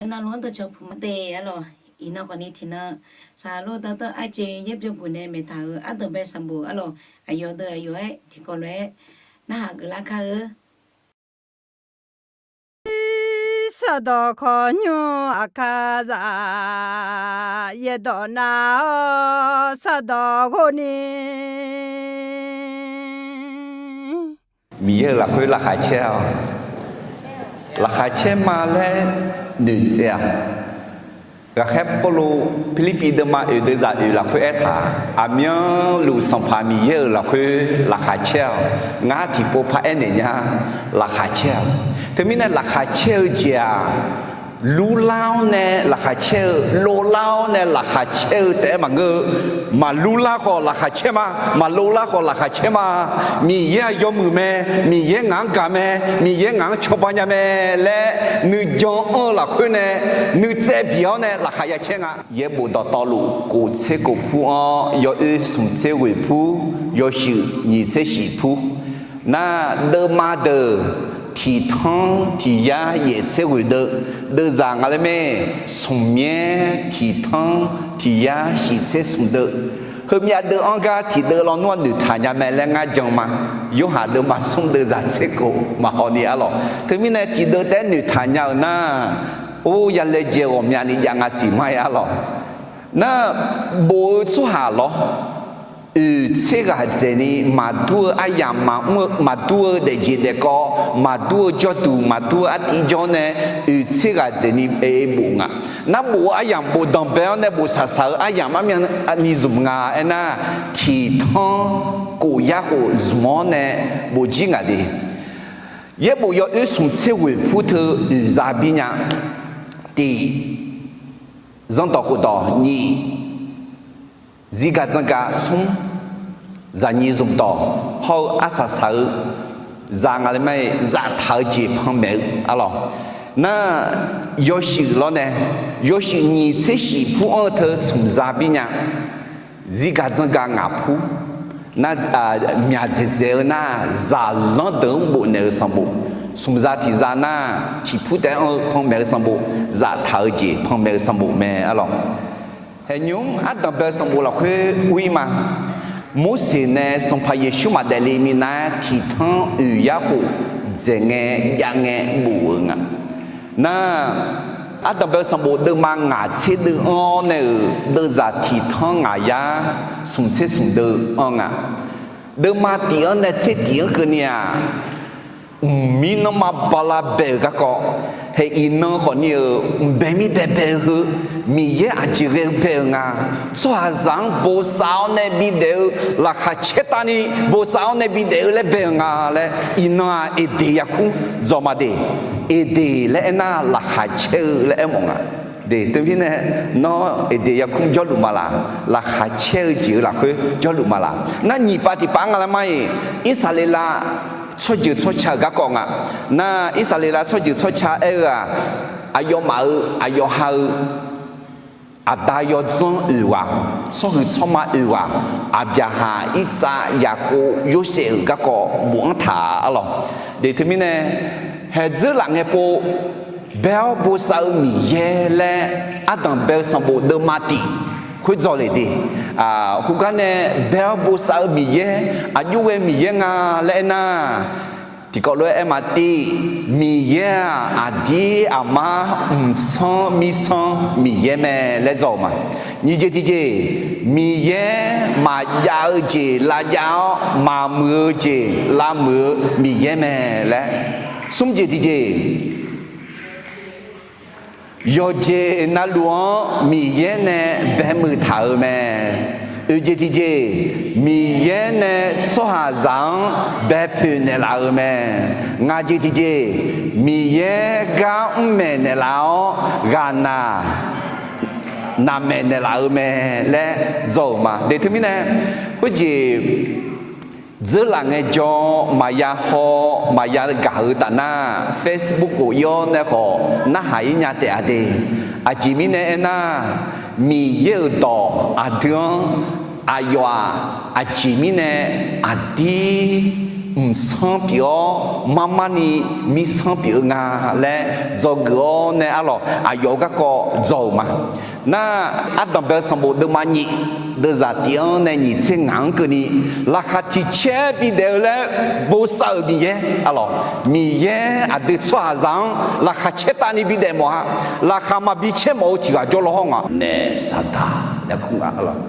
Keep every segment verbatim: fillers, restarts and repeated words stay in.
Navluf-anr dawqcawq puq ma de arlawq. Iqnan khawfni tiqnan, saqlaq dawrdanr arjeq yaerbyawguq nae maeqtaq-euq ardanqbae sanqbof arlawq, aqyawf deuv aqyawf-aer tiqkawv lof-aer narhaq geuflar kar-eu. Sardawq kawqnymr aqkar zaq, yaerdawq nav-awr sardawq ghov ni. Miqyaer-euq lafkhoer laqkhaq caer-awq. Laqkhaq caer ma laer noeqtsaev-aq, ghaqkhaer Pawrluv Pirlirpiv deuvma oeq deuvzaq oeq lafkhoer aertaq, aqmyanluf Sanqpaq Miqyaer-euq lafkhoer laqkhaq caer-awq. Ngar tiqpov par aernaeq nya, laqkhaq caer-awq. Teumirnae laqkhaq caer-eu jeq-aq, lurlar-awr nae laqkhaq caer-eu, lovlar-awr nae laqkhaq caer-eu taef-aer maqngeur-eu. Maqlurlar khawf laqkhaq caer ma, maqlovlar khawf laqkhaq caer ma. Miqyaer-aq yawmuiq mae, Miqyaer ngaq-anr gaq mae, Miqyaer ngaq-anr cawba nya mae laer nuijan anr-eu lafkhoer nae nuitsaev biq-awr nae laqkhaq ya caer nga. Yaerbof dawqtawvluf kof tser kof pur-anr yawoer smq tser ghoeq pur, yawshuif nyiq tser shif pur. Nar deuvma deuq tiqtanr tiq yar yaef tser ghoeq deuv, deuvzaq nga laer mae, smq myaer tiqtanr tiq yar shif tser smq deuv. Heumyav deuv-anr gar tiqdeuv lawnmr-anr noeqtaq nya mae laer ngar jan ma. Yorhaq deuvma smr deuvzaq tser kof maqhaw ni arlawq. Teumirnae tiqdeuv taef-aer noeqtaq nya-euq nar, or, yalaejae ghawqmyani jav nga siq ma-ir arlawq. Nar, bof-eu tsawrhaq lawr, oeq tser ghaq dzaeqni maqdur-eu aryamq maqmr-eu, maqdur-eu daefjeq daefkawv, maqdur-eu jawrduq, maqdur-eu artiv jawr nae, oeq tser ghaq dzaeqni bof nga. Nar bof-eu aryamq bof danqbae-awr nae bof saqsaq-eu aryamq armyavni zmq nga aernar, tiqtanr kof yar khof zmq-awr nae bof jir ngaq de. Yaerbof yawoer smq tser ghoeq pur teu oeq za bir nya. Tiq, zanrdawq khofdawq nyiq, zirgaq dzanrgaq smr, zaqnyiq zmqdawq hawr-eu arsaq saq-eu za nga laer ma-ir zaftaq-eu jeq panmaeq-eu arlawq. Nar, yawshuif lawr nae, yawshuif nyiq tser shif pur-anr-eu teu smq za bir nya. Zirgaq dzanrgaq ngaq pur. Nar, myaq dzaeqdzaeq-eu nar, zaqlanr deuq-anr bofnaeq-eu sanqbof. Smq za tiq za nar, tiq pur taef-anr-eu panmaeq-eu sanqbof, zaftaq-eu jeq panmaeq-eu sanqbof mae arlawq. Haeqnymr ardanqbae-eu sanqbof lafkhoer ur-ir ma. Morseq nae Sanqpaq Yeqsur maqdaef le minav-aer tiqtanr oeq yar khof dzaeq ngae jav ngae bof-euq nga. Nar, ardanqbae-eu sanqbof deuvma ngaq tser deuv-anr nae-euq deuvzaq tiqtanr ngaq yar smq tser smq deuv-anr nga. Deuvma tiq-anr nae tser tiq-anr keuvni-aq, mqmir nanrma bala bae-euq garkawv, haeq iqnan khawfni-euq mqbae mir baebae-eu heu, Miqyaer aqjeq ghae-eu bae-euq nga. Tsawrhaqzaq-anr bosav-awr nae bidaef-eu, laqkhaq caertavni bosav-awr nae bidaef-eu laer bae-euq nga laer iqnan-aq, Eqdeq yarkmr dzaw ma de. Eqdeq laer aernar, laqkhaq caer-eu laer aermawf nga. De, teumirnae, nawr Eqdeq yarkmr jawrluf ma laq? Laqkhaq caer-eu jeq-eu lafkhoer jawrluf ma laq? Nar, nyiq pav tiq pav-anr nga laer ma-iq, Irsaqleqlav tsawrjeuq tsawrca-euq garkawv nga. Nar, Irsaqleqlav tsawrjeuq tsawrca aer-eu-aq, aqyawfmaf-euq aqyawf ha-eu aqda yawdzanr oeq ghaq, tsawrhuiq tsawrma oeq ghaq, Aqbyaqhaq, Irtsav, Yaqkov, Yorsaev-euq garkawv bof-anr taq arlawq. De, teumirnae, haeqdzeur laf ngae pov, bae-awr bosav-eu Miqyaer laer ardanqbae-eu sanqbof deuvma tiq khoer dzaw le de. Khoergar nae, bae-awr bosav-eu Miqyaer, aqjox ghae Miqyaer nga laer aernar, tiqkawv lof-aer aer ma tiv, Miqyaer-aq, aqdir aqmar mqsanr mirsanr Miqyaer mae laer dzaw-euq ma. Nyiq jeq tiqjeq, Miqyaer maqjav-eu jeq lavjav-awr, maqmuiq-eu jeq lavmuiq-eu Miqyaer mae laer. Smr jeq tiqjeq, yawqjeq navluf-anr Miqyaer nae baemuiq taq-euq mae. Oeq jeq tiqjeq, Miqyaer nae tsawrhaqzaq-anr baepoeq naeqlaf-euq mae. Ngaq jeq tiqjeq, Miqyaer gar mr maeq naeqlaf-awr, ghaqnaq naqmaeq naeqlaf-euq mae laer dzaw-euq ma. De, teumirnae, khoerjeq dzeurlaf ngaejawr, maqya haw maqya gaq-eu taf nar, Facebook khof ir-awr nae khawf narhaq ir nya taef-a de. Aqjeq mirnae aernar, Miqyaer-euq dawq aqdui-anr aqyawf-aq, aqjeq mirnae aqdir mqsanr pyeuf-awr, marmarni mirsanr pyeuf-eu nga laer dzawgeuf-awr nae arlawq, aqyawf-euq garkawv dzaw-euq ma. Nar, ardanq bae-eu sanqbof deuvma nyiq, deuvzaq tif-anr nae nyiq tser ngaq-anr keuvni, laqkhaq tiq caer bidaef-eu laer bosav-euq Miqyaer arlawq, Miqyaer aqdui tsawrhaqzaq-anr laqkhaq caertavni bidaef mawf-a. Laqkhaq maqbi caer mawf-eu tiq ghaq jawrlaw hawr nga nae saqdaq laer kur nga arlawq.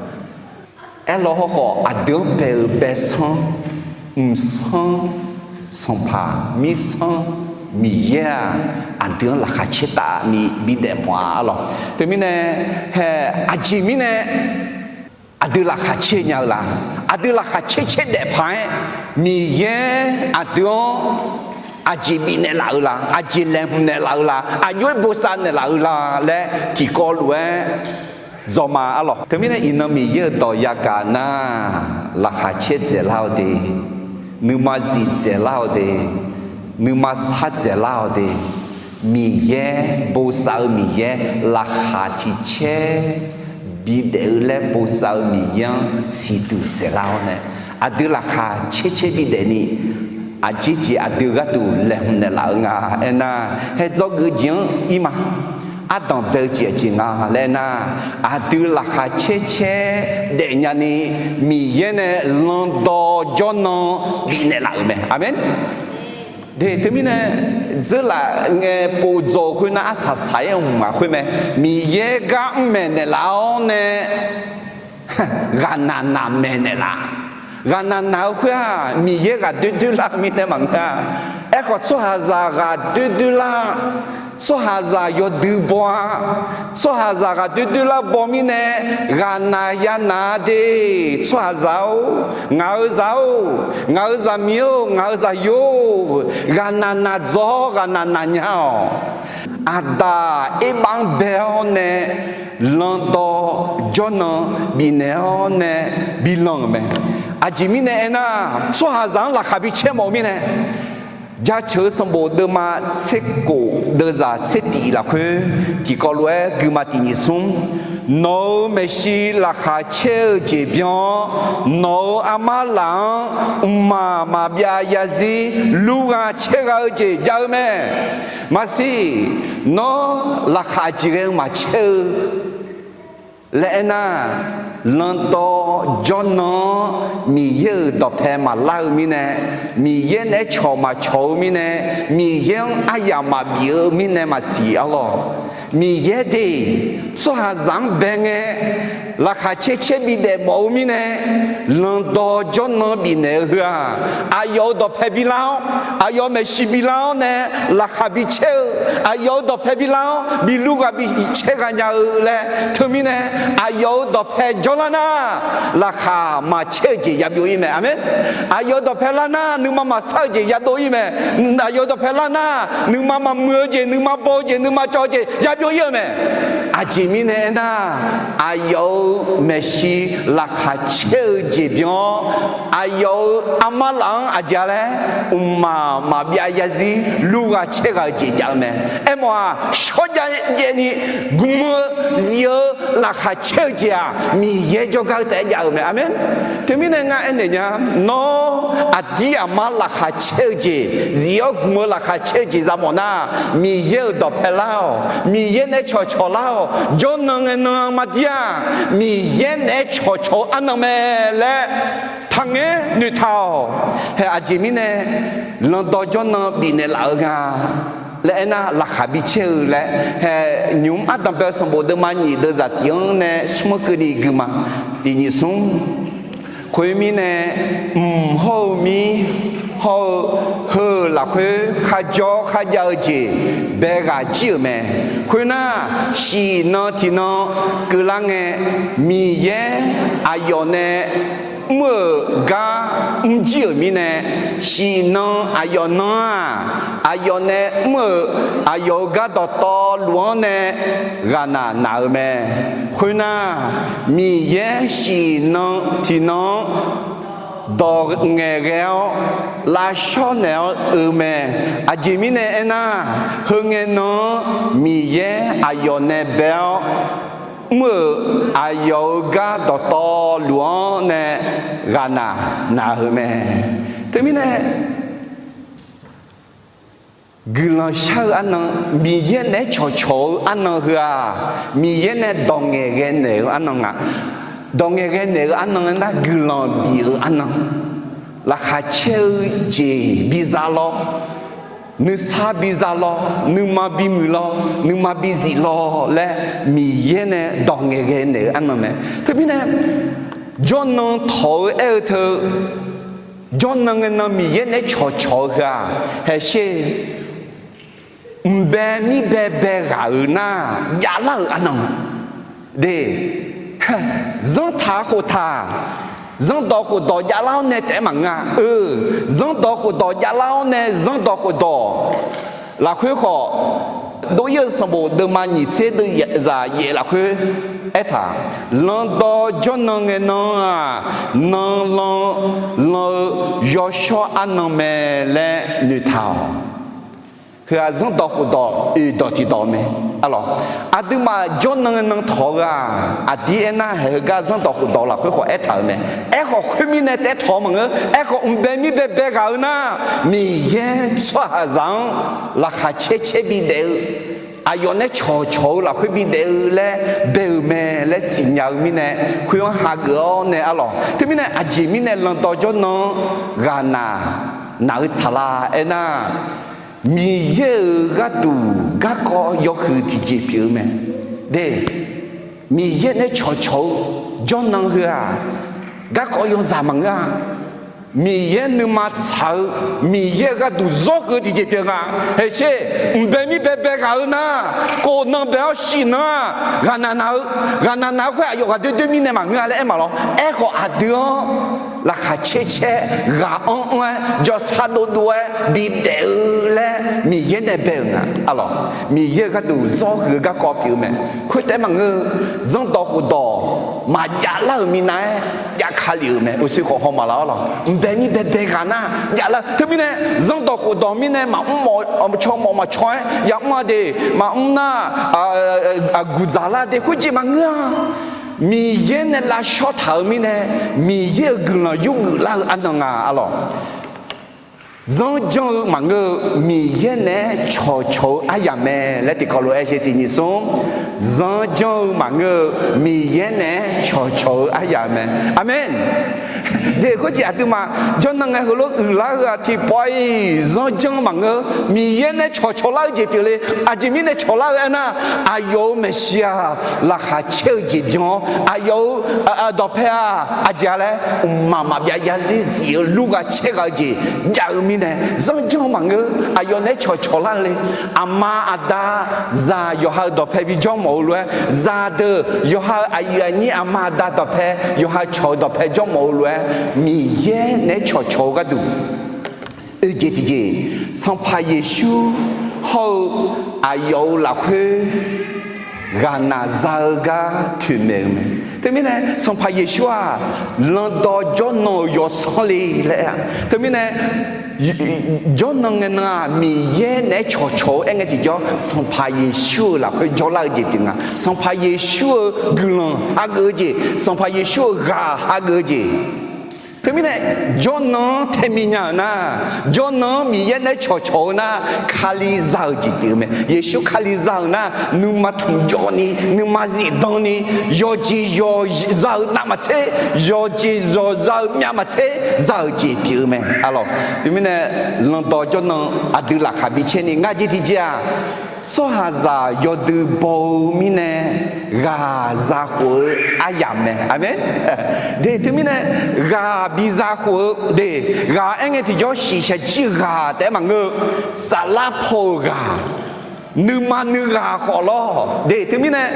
Aerlaw hawrkhawf, aqdui-anr bae-eu baesanr, mqsanr, sanqpaq, mirsanr, Miqyaer-aq, aqdui-anr laqkhaq caertavni bidaef mawf-a arlawq. Teumirnae, hae, aqjeq mirnae aqdui laqkhaq caer nya-eu la? Aqdui laqkhaq caer caer daef paq-aer, Miqyaer aqdui-anr aqjeq bifnaeq laf-eu la? Aqjeq laeqhmq naeqlaf-eu la? Aqjox-aer bosav naeqlaf-eu la laer tiqkawv lof-aer dzaw ma arlawq. Teumirnae iqnan Miqyaer-euq dawq yagaq nar, laqkhaq caer dzaeqlar-awq de, nuima zif dzaeqlar-awq de, nuima sar dzaeqlar-awq de, Miqyaer, bosav-eu Miqyaer, laqkhaq tiq caer bidaef-eu laer bosav-eu Miqyaer-anr siqduq dzaeqlar-awr nae, aqdui laqkhaq caer caer bidaef ni, aqjeq jeq aqdui gharduq laeqhmq naeqlaf-eu nga. Aernar, hae dzawgeuf jeq-anr ir ma. Ardanq bae-eu jeq aqjeq nga laer aernar, aqdui laqkhaq caer caer daefnya ni, Miqyaer nae landawv jawrnan bifnaeq laf-euq mae. Aqmeq. De, teumirnae, dzeurlaf ngae pov dzaw-eu khoernar, arsaq saq-aer hmq-aq khoer mae. Miqyaer gar mr maeqnaeq laf-awr nae, ghaqnaq naq maeqnaeq laf. Ghaqnaq naq-eu khoer-aq, Miqyaer ghaq doer doer lar-eu mirnae maqngeur-a. Aerkhawf, tsawrhaqzaq ghaq doer doer lar, tsawrhaqzaq yawdui baw-a. Tsawrhaqzaq ghaq doer doer lar baw mirnae, ghaqnaq ya naq-a de. Tsawrhaqzaq-or, ngaq-euq zaq-or, ngaq-euq zaqmiq-or, ngaq-euq zaqyo-or, ghaqnaq naq dzaw-awr ghaqnaq naq nya-awq. Aqdaq erbav-anr bae-awr nae landawv jawrnan bifnaeq-awr nae bilan-euq mae. Aqjeq mirnae aernar, tsawrhaqzaq-anr laqkhaq bicaer mawf-eu mirnae, Jaceuq-eu sanqbof deuvma tserkof deuvzaq tsertif lafkhoer tiqkawv lof-aer guima tiq nyiq smr, nawq-euq maeqshi laqkhaq caer-eu jeq byan-awr, nawq-euq armar laf-anr mqmaq maqbyav yarzir lur gha caer gha-eu jeq jav-eu mae. Maqsiq, nawr laqkhaq jeq ghae-eu maqcaer-eu laer aernar, landawv jawrnan-anr Miqyaer-euq dawqpae maqlar-eu mirnae, Miqyaer naeq-aer cawq maqcawq-eu mirnae, Miqyaer-anr aryamq maqbif-eu mirnae maqsiq arlawq. Miqyaer de, tsawrhaqzaq-anr bae ngae, laqkhaq caer caer bidaef mawf-eu mirnae, landawv jawrnan bifnaeq-eu heu-aq, aqyawf-euq dawqpae bilar-awr, aqyawf maeqshi bilar-awr nae laqkhaq bicaer-eu, aqyawf-euq dawqpae bilar-awr bilur gha bicaer gha nya-eu laer teumirnae, aqyawf-euq dawqpae jawrlar nar, laqkhaq maqcaer-eu jeq yabyov ir mae. Aqmeq. Aqyawf-euq dawqpae lar nar, nuima maqsar-eu jeq yadov ir mae. Aqyawf-euq dawqpae lar nar, nuima maqmuiq-eu jeq, nuima baw-eu jeq, nuima cawv-eu jeq yabyov ir-eu mae. Aqjeq mirnae aernar, aqyawf-euq maeqshi laqkhaq caer-eu jeq byan-awr, aqyawf-euq armar laf-anr aqjeq-a laer, mqmaq maqbyav yarzir lur gha caer gha-eu jeq jav-eu mae. Aermawf-aq, shawrjav jaevni gmq-eu zif-eu laqkhaq caer-eu jeq-aq, Miqyaer jawrgar-eu taef-aer jav-eu mae. Aqmeq. Teumirnae ngar aernaeq nya, nawr aqdir aqmar laqkhaq caer-eu jeq, zif-awr gmq-eu laqkhaq caer-eu jeq za mawf nar, Miqyaer-euq dawqpae lar-awq, Miqyaer naeq-aer cawqcawq lar-awq. Jawrnan ngae nan maqdir-aq, Miqyaer naeq-aer cawqcawq-eu arnan mae laer taqngaer noeqtaq-awq. Hae, aqjeq mirnae, landawv jawrnan bifnaeq laf-eu nga laer aernar, laqkhaq bicaer-eu laer, hae, nymq-mr ardanq bae-eu sanqbof deuvma nyiq deuvzaq tif-anr nae smr-anr keuvni guima tiq nyiq smr. Khoermirnae, mq hawr-eu mir hawr-eu heu-euq lafkhoer kharjawr kharjav-eu jeq bae ghaq jir-euq mae. Khoernar, shif nan tiq nan keuvlar ngae, Miqyaer aqyawf nae mr-euq gar mrjir-euq mirnae, shif nan aqyawf nan-aq, aqyawf nae mr-euq aqyawf-euq gar dawqtawvluf-anr nae ghaqnaq naq-eu mae. Khoernar, Miqyaer shif nan tiq nan-anr dawq ngaeqghae-awr lavshawr naeq-awr oe mae. Aqjeq mirnae aernar, heu ngae nan-anr Miqyaer aqyawf nae bae-awr mr-euq aqyawf-euq gar dawqtawvluf-anr nae ghaqnaq naq-eu mae. Teumirnae guiqlanq shar-eu arnan, Miqyaer naeq-aer cawqcawq-eu arnan heu-aq, Miqyaer nae dawq ngaeqghae naeq-eu arnan nga. Dawq ngaeqghae naeq-eu arnan nar guiqlanq bif-eu arnan, laqkhaq caer-eu jeq biza lawr, nuisar biza lawr, nuima bimuiq lawr, nuima bizif lawr laer Miqyaer nae dawq ngaeqghae naeq-eu arnan mae. Teumirnae jawrnan tawq-eu aer-eu teu, jawrnan ngae nan Miqyaer naeq-aer cawqcawq-eu heu-aq, haeqsher, mqbae mirbae bae ghaq-euq nar javlar-euq arnan. De, zanrtaq khoftaq, zanrdawq khofdawq javlar-awr nae taef-aer maqngeur-a. Eu, zanrdawq khofdawq javlar-awr nae zanrdawq khofdawq lafkhoer khawf, Dov-ir-eu sanqbof deuvma nyiq tser deuv zaq yaef lafkhoer aertaq, Landawv jawrnan ngae nan-aq, nan lan lan-eu yawshawr arnan mae laer noeqtaq-awq. Heu-aq zanrdawq khofdawq oeq dawq tiq dawq mae. Arlawq, aqduimaf jawrnan ngae nan tawq-eu-aq, aqdir aernar haeq heugar zanrdawq khofdawq lafkhoer khawf aertaq-euq mae. Aerkhawf khoermirnae taef-aer tawq-eu maqngeur. Aerkhawf mqbae mirbae bae ghaq-eu nar, Miqyaer tsawrhaqzaq-anr laqkhaq caer caer bidaef-eu, aqyawf nae cawqcawq-eu lafkhoer bidaef-eu laer bae-euq mae laer siqnya-eu mirnae, khoer-anr hageuf-awr nae arlawq. Teumirnae aqjeq mirnae landawv jawrnan-anr ghaqnaq naq-eu tsaqlar aernar, Miqyaer-euq gharduq garkawv yawhuiq tiqjeq pyeuf-eu mae. De, Miqyaer nae cawqcawq-eu jawrnan heu-aq, garkawv yawzaq maqngeur-a. Miqyaer nuima tsaq-eu, Miqyaer-euq gharduq zawr keuv tiqjeq pyeuf nga. Haeqsher, mqbae mirbae bae ghaq-eu nar, kof nan bae-awr shif nan-aq, ghaqnaq naq-eu, ghaqnaq naq-eu khoer aqyawf ghaqdoer doer mirnae maqngeur-a laer aer maqlawr. Aerkhawf aqdui-anr laqkhaq caer caer ghaq anr anr-aer jawrsar dovdov-aer bidaef-eu laer Miqyaer nae bae-euq nga. Arlawq, Miqyaer-euq gharduq zawr huiq-eu garkawv pyeuf-eu mae. Khoertaef maqngeur-eu, zanrdawq khofdawq maqjavlar-euq minav-aer javka lef-euq mae. Uqshoe khawf haw maqlaq arlawq. Mqbae mirbae bae ghaq nar javlar-eu. Teumirnae zanrdawq khofdawq mirnae maqmr mawf, caw mawf maqcaw-aer yamr-a de, maqmr nar, aqguq dzaqlar de khoerjeq maqngeur-a. Miqyaer nae lavshawr taq-euq mirnae, Miqyaer-euq guiqlanq yurgeuf lar-eu arnan nga arlawq. Zanrjanr-eu maqngeur-eu, Miqyaer naeq-aer cawqcawq-eu aryamq mae laer tiqkawv lof-aer aer sher. Tiq nyiq smr, zanrjanr-eu maqngeur-eu, Miqyaer naeq-aer cawqcawq-eu aryamq mae. Aqmeq. De, khoerjeq aqduimaf jawrnan ngae heulof uiqlar-eu-aq tiqpawf-iq zanrjanr-eu maqngeur-eu, Miqyaer nae cawqcawq lar-eu jeq pyeufle. Aqjeq mirnae cawqlar-eu aernar, aqyawf-euq maeqshi-aq laqkhaq caer-eu jeq byan-awr, aqyawf-euq dawqpae-aq aqjeq-a laer mqmaq maqbyav yarzir zif-eu lur ghaq caer ghaq-eu jeq jav-eu mirnae, zanrjanr-eu maqngeur-eu, aqyawf naeq-aer cawqcawq lar-eu le. Aqma aqda, zaq yawqha-euq dawqpae bijawr mawf-eu lof-aer, zaqdeuq yawqha-euq aqyuif aqnyir aqma aqda dawqpae, yawqha cawq-eu dawqpae jawr mawf-eu lof-aer, Miqyaer naeq-aer cawqcawq-eu gharduq oejeq tiqjeq, Sanqpaq Yeqsur hawr-eu aqyawf-euq lafkhoer ghaqnaq za-eu gar toeqmaeq-eu mae. Teumirnae Sanqpaq Yeqsur-aq, landawv jawrnan-euq yawsanr le laer aer-a. Teumirnae jawrnan ngae nan-aq, Miqyaer naeq-aer cawqcawq-eu aer ngae tiqjawr, Sanqpaq Yeqsur-euq lafkhoer jawrlar-eu jeq pyeuf nga. Sanqpaq Yeqsur-euq guiqlanq hageuf-eu jeq, Sanqpaq Yeqsur-euq ghaq hageuf-eu jeq. Teumirnae jawrnan-anr tae minya-euq nar, jawrnan-anr Miqyaer naeq-aer cawqcawq-eu nar, Kali za-euq jeq pyeuf-eu mae. Yeqsur Kali za-euq nar, nuima tmq jawvni, nuima zifdan ni, yawqjeq yawq za-eu navmaqtser, yawqjeq yawq za-eu myavmaqtser za-euq jeq pyeuf-eu mae arlawq. Teumirnae landawv jawrnan aqdui laqkhaq bicaer ni ngar jeq tiqjeq-aq, tsawrhaqzaq yawdui baw-eu mirnae ghaq zakhof-eu aryamq mae. Aqmeq. De, teumirnae ghaq bi zakhof-eu de, ghaq aer ngae tiqjawr shiqshaq jir ghaq taef-aer maqngeur-eu, saflar paw-euq ghaq, nuima nuighaq khawf lawr de. Teumirnae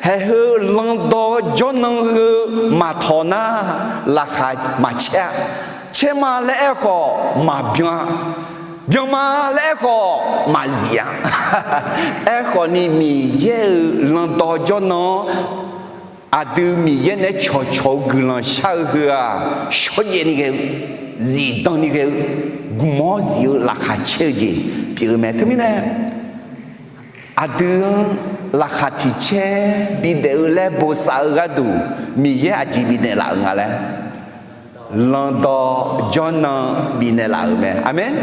haeq heu landawv jawrnan heu maqtawq nar, laqkhaq maqcaer-a. Caer ma laer aer khawf maqbyan-a. Byan ma laer aer khawf maqzif-a. Aerkhawf ni Miqyaer-euq landawv jawrnan-anr aqdui Miqyaer naeq-aer cawqcawq-eu guiqlanq shar-eu heu-aq, shawrjaev ni ghae-eu, zifdan ni ghae-eu, gmq-awr zif-eu laqkhaq caer-eu jeq pyeuf-eu mae. Teumirnae aqdui-anr laqkhaq tiq caer bidaef-eu laer bosav-eu gharduq Miqyaer aqjeq bifnaeq laf-euq nga laer Lanqdawq jawrnan bifnaeq laf-euq mae. Aqmeq.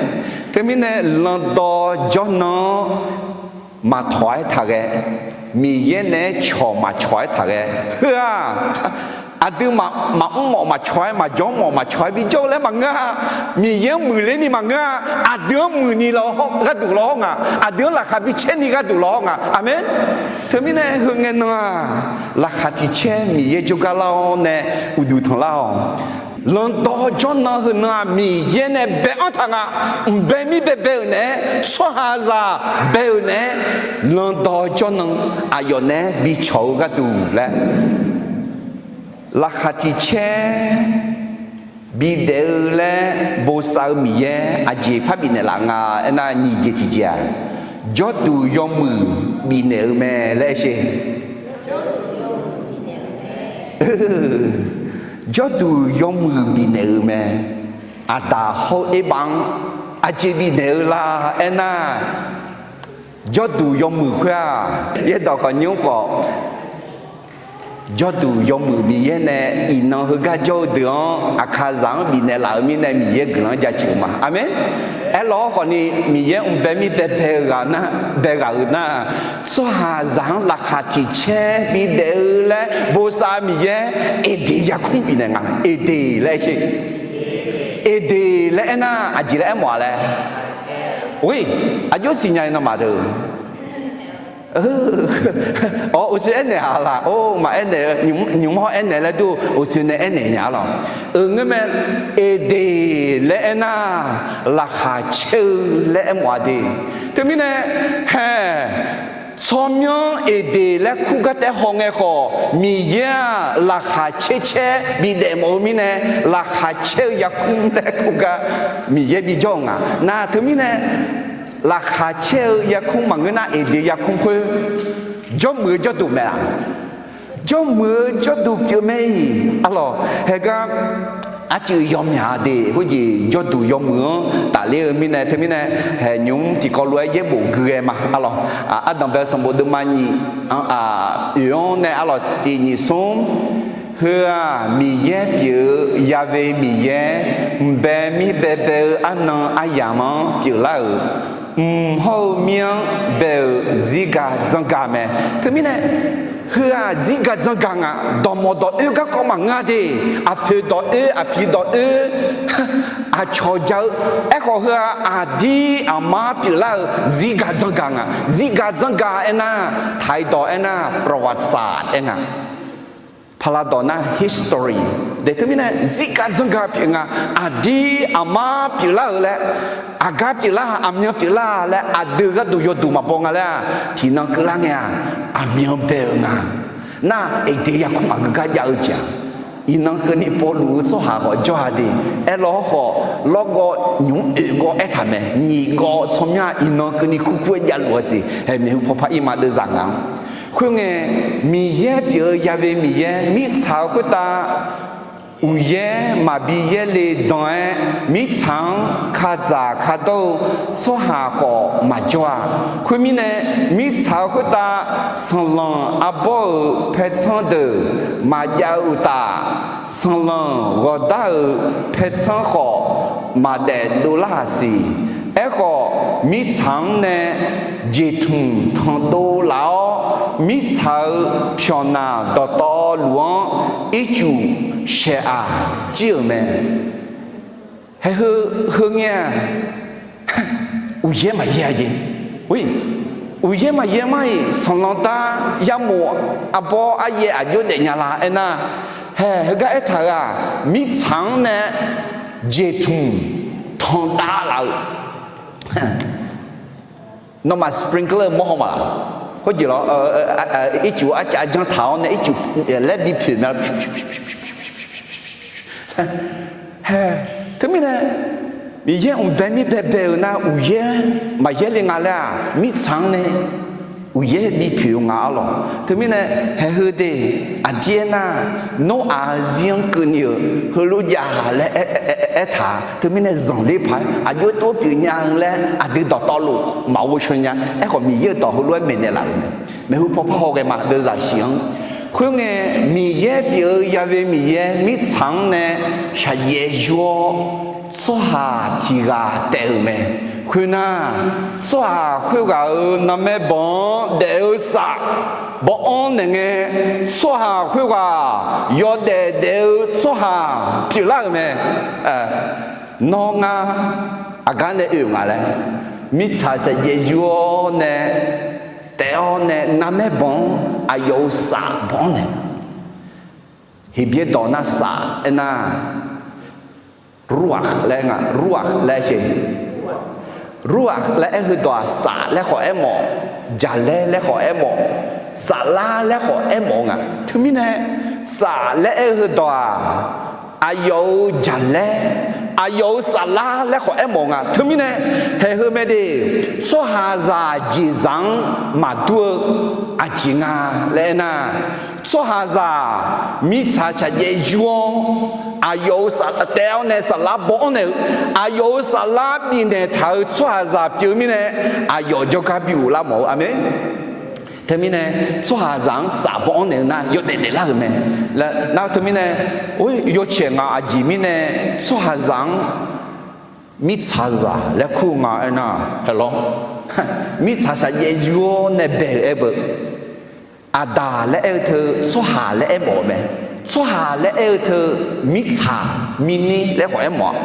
Teumirnae lanqdawq jawrnan-anr maqtawq-aer taqghae, Miqyaer naeq-aer cawq maqcawq-aer taqghae. Heu-aq, aqdui maqmr mawf maqcawq-aer, maqjawr mawf maqcawq-aer bijawr-eu laer maqngeur-a. Miqyaer-anr muiqler ni maqngeur-a. Aqdui-anr muiqni gharduq lawhawr nga. Aqdui-anr laqkhaq bicaer ni gharduq lawhawr nga. Aqmeq. Teumirnae heu ngae nan-aq, laqkhaq tiq caer Miqyaer jawrgar lar-awr nae uqduq tanqlar-awq. Lanqdawq jawrnan heu nan-aq, Miqyaer nae bae-anr taq nga. Mqbae mir baebae-euq naeq-aer, tsawrhaqzaq bae-euq naeq-aer, lanqdawq jawrnan aqyawf naeq-aer bicawq-eu gharduq laer, laqkhaq tiq caer bidaef-eu laer bosav-eu Miqyaer aqjeq par bifnaeq laf nga aernar, nyiq jeq tiqjeq-aq, jawrduq yawmuiq bifnaeq-eu mae laer aer sher. Jawrduq yawmuiq bifnaeq-eu mae. Aqdaq hawr-eu erbav-anr aqjeq bifnaeq-eu la aernar, jawrduq yawmuiq khoer-aq, yaerdawq khawf nymr khawf, jawrduq yawmuiq Miqyaer nae iqnan heugar jawr-eu deuq-anr aqkaqzaq-anr bifnaeq laf-euq mirnae Miqyaer guiqlanq-anr jaceuq-eu ma. Aqmeq. Aerlawr khawfni Miqyaer mqbae mir baebae-eu ghaq nar, bae ghaq-euq nar, tsawrhaqzaq-anr laqkhaq tiq caer bidaef-eu laer bosav Miqyaer Eqdeq yarkmr bifnaeq nga. Eqdeq laer aer sher. Eqdeq laer aernar aqjeq laer aermawf-a laer. Oe, aqjox siqnya-i nawmaf deuq. Awr, uqshoe aernaeq-a laq? Or, maqaer naeq-eu, nymq-mr hawr aernaeq laer dur, uqshoe nae aernaeq nya-a lawq. Euq ngeurmae, Eqdeq laer aernar, laqkhaq caer-eu laer aermawf-a de. Teumirnae, hae, tsawrmyanr Eqdeq laer kur gar taef haw ngae khawf, Miqyaer-aq laqkhaq caer caer bidaef mawf-eu mirnae, laqkhaq caer-eu yarkmr laer kur gar Miqyaer bijawr-eu nga. Nar teumirnae, laqkhaq caer-eu yarkmr maqngeur nar, Eqdeq yarkmr khoer jawrmuiq-eu jawrduq mae-aq? Jawrmuiq-eu jawrduq pyeuf mae-iq. Arlawq, haegar arcuiv yawmyaq de khoerjeq jawrduq yawmuiq-anr tafler-eu mirnae, teumirnae, haeq nymq-mr tiqkawv lof-aer yaerbof gui ghae ma. Arlawq, ardanqbae sanqbof deuvma nyiq-anr, oeq-anr nae arlawq tiq nyiq smr, heu-aq Miqyaer pyeuf-eu Ya'we Miqyaer, mqbae mir baebae-eu arnan aryamq-anr pyeuflar-euq, mq hawr-eu mir-anr bae-euq zirgaq dzanrgaq mae. Teumirnae, heu-aq zirgaq dzanrgaq nga. Dawqmawq dawq oer garkawv maqngeur-a de. Aqpoeq dawq oer, aqpiq dawq oer, aqcawq ja-eu. Aerkhawf heu-aq aqdir aqmar pyeuflar-euq zirgaq dzanrgaq nga. Zirgaq dzanrgaq aernar, taq-iq dawq aernar, ประวัติศาสตร์ aer nga. พาราดอก nar history. Daeq teumirnae zirgaq dzanrgaq pyeuf nga. Aqdir aqmar pyeuflar-euq laer, aqgar pyeuflar-a, aqmyan pyeuflar-a laer aqdui gharduq yawduq maqbaw nga laer-aq, tiqnan keuvlar ngae-aq, aqmyan bae-euq nga. Nar Eqdeq yarkmr maqgeu gar jav-eu jeq-aq, iqnan keuvni povluf-eu tsawrhaq khawf jawr-a de. Aerlawr khawf, lawrgawv nymq-mr oeq gawv aertaq mae. Nyiq gawv tsawrmyanr-aq iqnan keuvni kurkur-aer javluf-a siq. Haeq maeqhu pawpar irma deuvzaq ngaq-anr. Khoerngae, Miqyaer pyeuf-eu Ya'we Miqyaer mirtsaq-eu khoertav uqyaer maqbi yaerle dan-aer, mirtsaq-anr kadzaq kadawr-eu tsawrhaq khawf maqjawr-a. Khoermirnae, mirtsaq-eu khoertav sanqlanq arbawr-euq paertsanr deuq maqjav-eu uqtaf, sanqlanq ghawqdar-euq paertsanr khawf maqdaef dovlar-aq siq. Aerkhawf, mirtsaq-anr nae jeqtmq tanqdov laf-awr, mirtsaq-euq pyawqnaq dawqtawvluf-anr ircuf shaeq-aq jir-euq mae. Haeq heu, heu ngae-aq, uqyaer maqyaer-a jeq. Uqyaer maqyaer mar-iq, sanqlanq dar, yarmof arbawr aryaer aqjox daefnya la aernar, haeq heugar aertaq-euq-aq, mirtsaq-anr nae jeqtmq tanqdav laf-euq Nawmaf sprinkler mawr haw ma laq? Khoerjeq lawr, ircuf arcav janr taq-awr nae ircuf laer bipoeq mae. Hae, teumirnae Miqyaer mqbae mir baebae-euq nar uqyaer maqyaer le nga laer-aq, mirtsaq-anr nae uqyaer bipoeq-eu nga arlawq. Teumirnae haeq heu de, aqdir aernar, Noraq-eu zir-anr keuvni-euq heulof jav laer aertaq-a. Teumirnae zanqler paq-aer aqjox tov pyeuf nya-eu laer aqdui dawqtawvluf maqghov shaw nya. Aerkhawf Miqyaer-euq dawq heulof-aer maeqnaeq laf-euq mae. Maeqhu pawpar haw ghae ma, deuvzaq shif-anr Khoerngae, Miqyaer pyeuf-eu yave Miqyaer mirtsaq-anr nae shaqjaev yur-awr, tsawrhaq tiq ghaq taef-euq mae. Khoernar, tsawrhaq khoerghaq-euq narmaer banq-anr daef-eu saf baw-anr naeqngae, tsawrhaq khoerghaq yawdaef daef-eu tsawrhaq pyeuflar-euq mae. Nawr ngar aqgar nae oe-euq nga laer, mirtsaq shaqjaev yur-awr nae taef-awr nae narmaer banq-anr aqyawf-euq saf baw-anr naeq. Heqbyaer dawq nar saf aernar, ruakh laer nga, ruakh laer aer-eu, ruakh laer aer-eu dawq-aq, saf laer khawf aermawf, jaqlaer laer khawf aermawf, saflar laer khawf aermawf-eu nga. Teumirnae, saf laer aer-eu heudawq-aq, aqyawf-euq jaqlaer, aqyawf-euq saflar laer khawf aermawf-eu nga. Teumirnae, haeq heu mae de, tsawrhaqzaq jeqzaq-anr maqdur-eu aqjeq nga laer aernar, tsawrhaqzaq mirtsaq shaqjaev yur-awr, aqyawf-euq saf taef-awr nae saflar baw-anr naeq-eu, aqyawf-euq saflar bifnaeq taq-euq tsawrhaqzaq pyeuf-eu mirnae, aqyawf jawrgar bi ghoflar mawf-eu. Aqmeq. Teumirnae, tsawrhaqzaq-anr saf baw-anr naeq-eu nar yawdaef daeflar-euq mae. Nar teumirnae, or, yawcaeq ngaq aqjeq mirnae, tsawrhaqzaq-anr mirtsaqzaq laer kur-eu nga aernar, haeq lawr. Mirtsaq shaqjaev yur-awr nae bae-euq aer beu. Aqdaq laer aer-eu teu tsawrhaq laer aermawf-eu mae. Tsawrhaq laer aer-eu teu mirtsaq, mirnir laer khawf aermawf-a.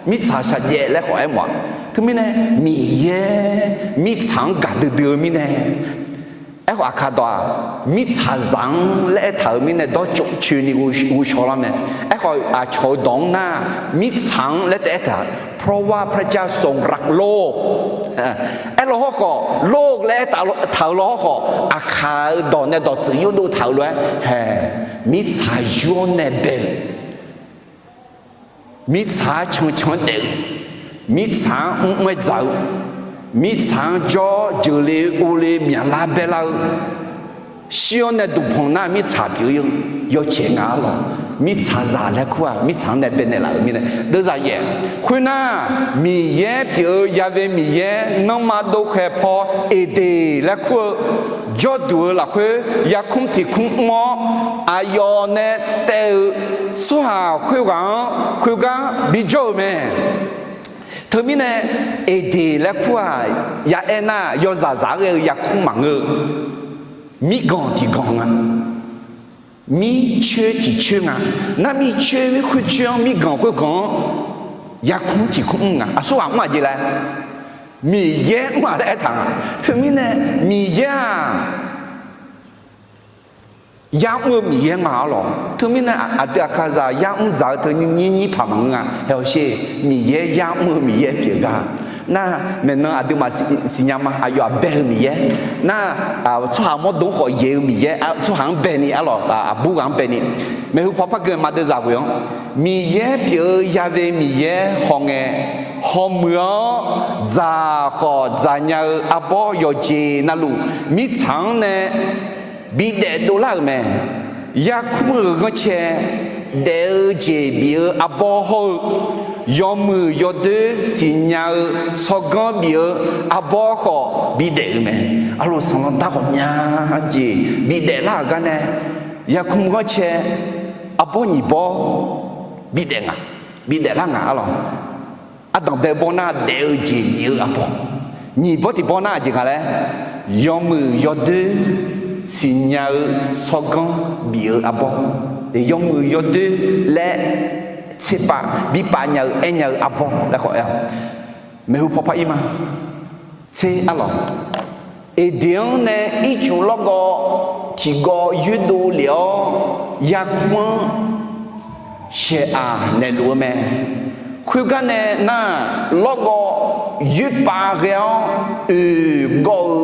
Mirtsaq shaqjaev laer khawf aermawf-a. Teumirnae, Miqyaer mirtsaq-anr gaqdui dui-eu mirnae, aerkhawf aqkaq dawq-aq, mirtsaqzaq-anr laer aertaq-euq mirnae dawrcoeni ghovshaw lar mae. Aerkhawf aqcawq-eu dawq-anr nar, mirtsaq-anr laer taef aertaq, เพราะว่าพระเจ้าทรงรักโลก aer law hawrkhawf, โลก laer aertaq-euq law hawrkhawf, aqkaq-eu dawq nae dawqtsuif yurdov taq-euq lof-aer haeq, mirtsaq yur-awr nae bae-euq, mirtsaq-anr cancan-anr daef-eu, mirtsaq-anr mrmr-aer dzaq-eu, mirtsaq-anr jawr jeuqle uvle myaqlar baerlar-eu, shir-awr nae duqpanq nar mirtsaq pyeuf-eu yawcaeq nga-ar lawq. Mirtsaqzaq laer kur-aq, mirtsaq-anr nae baenaeq laf-euq mirnae deuvzaq yaef. Khoernar, Miqyaer pyeuf-eu yave Miqyaer nanrma dovkhaeq paw Eqdeq laer kur-eu jawrduq-eu lafkhoer yarkmr tiq kmr mr-awr, aqyawf nae taev-eu tsawrhaq khoerghaq-anr khoergar bijawr-euq mae. Teumirnae, Eqdeq laer kur-aq, ya aer nar yawzaqzaq-aer ghae-eu yarkmr maqngeur-eu, mirganq tiqganq nga. Mircoer tiqcoer nga. Nar mircoer khoercoer-anr, mirganq khoerganq-anr yarkmr tiq kmr mr nga. Aqsurghaq mr-aq jeq laer, Miqyaer mr-aq laer aertaq nga. Teumirnae, Miqyaer-aq, yar mr-eu Miqyaer nga-ar lawq. Teumirnae aqdui aqkaqzaq yar mr dzaq-eu teu nyir nyir paq maqngeur nga. Haeq awq sher, Miqyaer yar mr-eu Miqyaer pyeuf gar. Nar maeqnan aqduimaf siqnya ma, aqyawf-aq bae-eu Miqyaer. Nar tsawrhaq mawrdo-anr khawf yaeq-eu Miqyaer, tsawrhaq-anr bae ni-ar lawq, aqbur ghaq-anr bae ni. Maeqhu paw par gui ma deuvzaq ghoe-anr, Miqyaer pyeuf-eu yave Miqyaer hawngae, hawmuiq-anr dzaq khawf dzaqnya-eu arbawr yawqjeq navluf mirtsaq-anr nae bidaef dovlar-euq mae. Yarkmr-euq ghanrcae daef-eu jeq bif-eu arbawr hawr-eu, yawmuiq yawdoer siqnya-eu tsawrganr bif-eu arbawr khawf bidaef-euq mae. Arluf sanqlanq dar ghawqmya jeq bidaef lar-euq gar nae, yarkmr ghanrcae arbawr nyiq bawr bidaef nga, bidaef lar nga-ar lawq. Ardanq bae bawr nar daef-eu jeq bif-eu arbawr, nyiq bawr tiq bawr nar aqjeq nga laer, yawmuiq yawdoer siqnya-eu tsawrganr bif-eu arbawr, yawmuiq yawdoer laer tserpav bipav nya-eu aernya-eu arbawr laer khawf aer-awq. Maeqhu paw par ir ma. Tser-ar lawq. Eqdeq-anr nae ircuf lawrgawv tiqgawv yoerdov lef-awr yarkmr-anr shaeq-aq naeqluf-eu mae. Khoergar nae nar, lawrgawv yoerpav ghae-awr oeq gawv-eu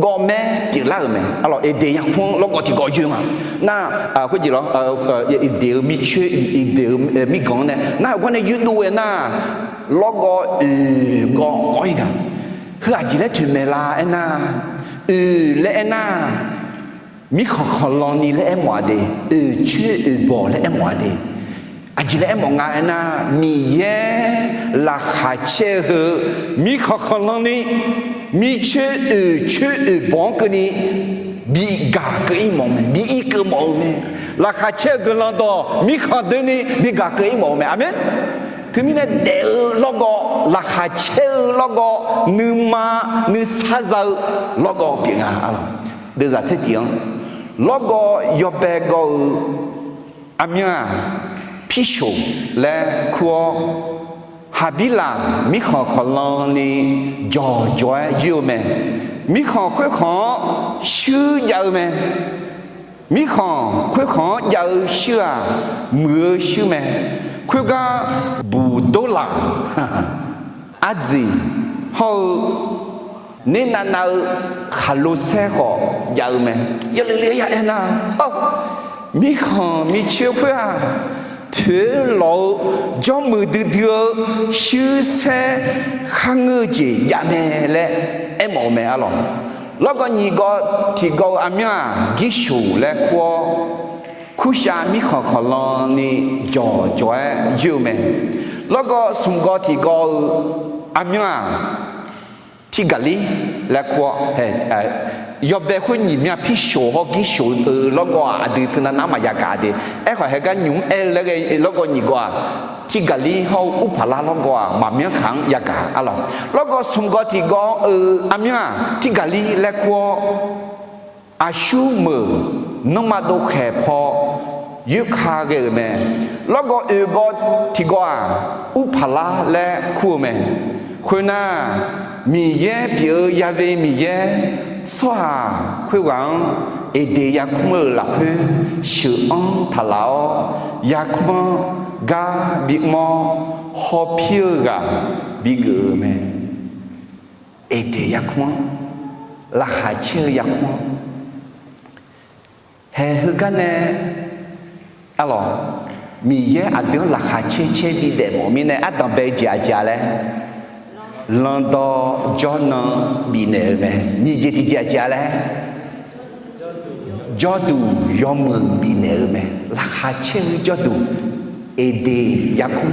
gawvmaer pyeuflar-euq mae. Arlawq, Eqdeq yarkmr-anr lawrgawv tiqgawv yoer nga. Nar, khoerjeq lawr, Eqdeq-eu mircoer, Eqdeq-eu mirganq-anr nae nar, heugar nae yoerdov-aer nar, lawrgawv oeq gawv gawv-ir nga. Heu aqjeq laer toeqmaeq la aernar, oeq laer aernar, mirkhanq khanqlan ni laer aermawf-a de, oeq coer oeq bawq laer aermawf-a de. Aqjeq laer aermawf nga aernar, Miqyaer laqkhaq caer-eu heu, mirkhanq khanqlan ni, mircoer oeq coer oeq bawq-anr keuvni bi gaq keuv-ir mawf-eu mae, bi ir keuv mawf-eu mae. Laqkhaq caer-eu guiqlanq dawq mirkhanq doeni bi gaq keuv-ir mawf-eu mae. Aqmeq. Teumirnae daef-eu lawrgawv, laqkhaq caer-eu lawrgawv, nuima nuisar za-eu lawrgawv pyeuf nga. Deuvzaq tser tif-anr lawrgawv yawbae gawv-eu armyanr-aq, Pirshoq laer kur-awr, Haqbirlaq mirkhanq khawqlan ni jawqjawq-aer yoer-eu mae. Mirkhanq khoerkhanq-anr shuir jav-eu mae. Mirkhanq khoerkhanq-anr jav-eu shuir-aq, muiq-eu shuir mae. Khoergar buqdorlaq, ardziq hawr-eu nernav nav-eu khaqlo saer khawf jav-eu mae. Yawleuf le ya aernar, mirkhanq micoer khoer-aq, poeq-aer lawq-eu jawrmuiq duidui-eu shuir saer kharngeur-eu jeq jav mae laer aermawf-eu mae arlawq. Lawrgawv nyiq gawv tiqgawv-eu armyanr-aq, Girshoq laer kur-awr, Kurshav mirkhanq khawqlan ni jawqjawq-aer yoer-eu mae. Lawrgawv smq gawv tiqgawv-eu armyanr-aq, Tirgaqlir laer kur-awr, yawbae khoer nyiq mya Pirshoq hawr Girshoq-eu lawrgawv-aq, aqdui teunav nar maqya gaq de. Aerkhawf, haegar nymq-mr aer-eu laer ghae lawrgawv nyiq gawv-aq, Tirgaqlir hawr-eu Urpaqlar lawrgawv-aq, maqmyanr kaq-anr yagaq arlawq. Lawrgawv smq gawv tiqgawv-eu armyanr-aq, Tirgaqlir laer kur-awr, aqsur meuq nanrma dovkhaeq paw yoerka ghae-euq mae. Lawrgawv oeq gawv tiqgawv-aq, Urpaqlar laer kur-eu mae. Khoernar, Miqyaer pyeuf-eu Ya've Miqyaer, tsawrhaq khoerghaq-anr Eqdeq yarkmr-euq lafkhoer sheuq-anr taqlaf-awr, yarkmr-anr gar bimr-awr, hawpir-eu ghaq bigeuf-eu mae. Eqdeq yarkmr-anr, laqkhaq caer-eu yarkmr-anr, haeq heugar nae arlawq, Miqyaer aqdui-anr laqkhaq caer caer bidaef mawf mirnae ardanq bae-eu jeq aqjeq-a laer, lanrdawr jawrnan bifnaeq-eu mae. Nyiq jeq tiqjeq aqjeq-a laer, jawrduq yawmuiq bifnaeq-eu mae. Laqkhaq caer-eu jawrduq, Eqdeq yarkmr.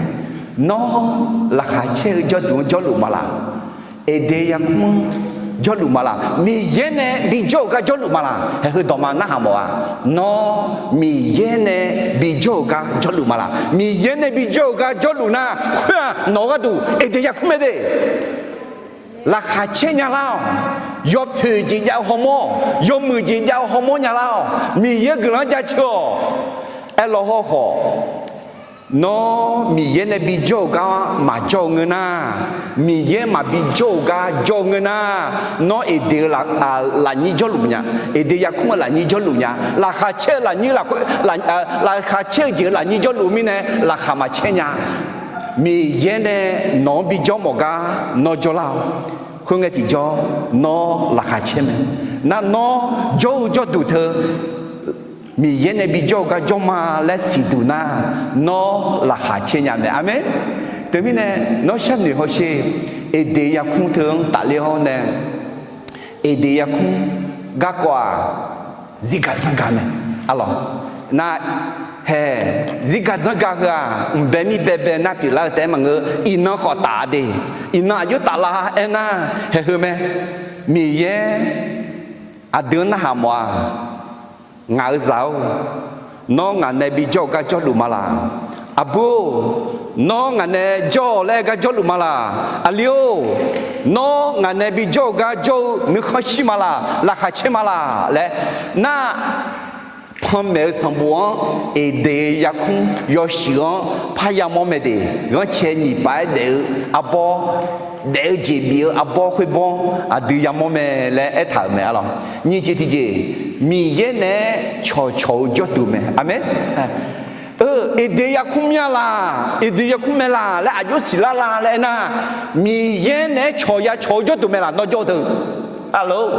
Nawr laqkhaq caer-eu jawrduq-anr jawrluf ma laq? Eqdeq yarkmr-anr jawrluf ma laq? Miqyaer nae bijawr-euq gar jawrluf ma laq? Haeq heu dawqma narhaq mawf-a. Nawr Miqyaer nae bijawr-euq gar jawrluf ma laq? Miqyaer nae bijawr-euq gar jawrluf nar, khoer-aq nawq-eu gharduq Eqdeq yarkmr mae de. Laqkhaq caer nya lar-awq. Yawpoeq jeq jav-eu hawmawr, yawmuiq jeq jav-eu hawmawr nya lar-awq. Miqyaer guiqlanq-anr jaceuq-awq. Aerlaw hawrkhawf, nawr Miqyaer nae bijawr-euq gar maqjawr-eu ngeur nar, Miqyaer maqbi jawr-euq gar jawr-eu ngeur nar, nawr Eqdeq-eu lafnyir jawrluf nya, Eqdeq yarkmr-eu lafnyir jawrluf nya, laqkhaq caer-eu lafnyir lafkhoer, laqkhaq caer-eu jeq-eu lafnyir jawrluf mirnae laqkhaq maqcaer nya. Miqyaer nae nawq-anr bijawr mawf gar nawr jawrlar-awq. Khoerngae tiqjawr nawr laqkhaq caer mae. Nar nawr jawr-eu jawrduq teu Miqyaer nae bijawr-eu gar jawr ma laer siqduq nar, nawr laqkhaq caer nya mae. Aqmeq. Teumirnae nawr sharnoeq hawsher, Eqdeq yarkmr teu-anr tafler-awr nae, Eqdeq yarkmr garkawv-aq, zirgaq dzanrgaq mae. Arlawq, nar, haeq, zirgaq dzanrgaq heu-aq, mqbae mir baebae nar pyeuflar-eu taef-aer maqngeur. Iqnan khawf taf de. Iqnan aqjox taflar aernar, haeq heu mae. Miqyaer aqdui-anr narhaq mawf-a. Ngaq-eu zaq-or, nawr ngaq nae bijawr-eu gar jawrluf ma laq? Aqbur-or, nawr ngaq nae jawr-awq laer gar jawrluf ma laq? Aqli-or, nawr ngaq nae bijawr-eu gar jawr-eu nuikhanr shir ma laq? Laqkhaq caer ma laq laer nar, panmaeq-eu sanqbof-anr Eqdeq yarkmr yawshuif-anr parya mawr mae de. Ghanrcae nyiq paf-aer daef-eu arbawr, daef-eu jeq bif-eu arbawr khoerbawr-anr aqdui yamawr mae laer aertaq-euq mae arlawq. Nyiq jeq tiqjeq, Miqyaer naeq-aer cawqcawq-eu jawrduq mae. Aqmeq. Eqdeq yarkmr mya laq, Eqdeq yarkmr mae laq laer aqjox siqlar la laer aernar, Miqyaer naeq-aer cawq ya cawq-eu jawrduq mae laq nawr jawr-eu teu? Arlawq,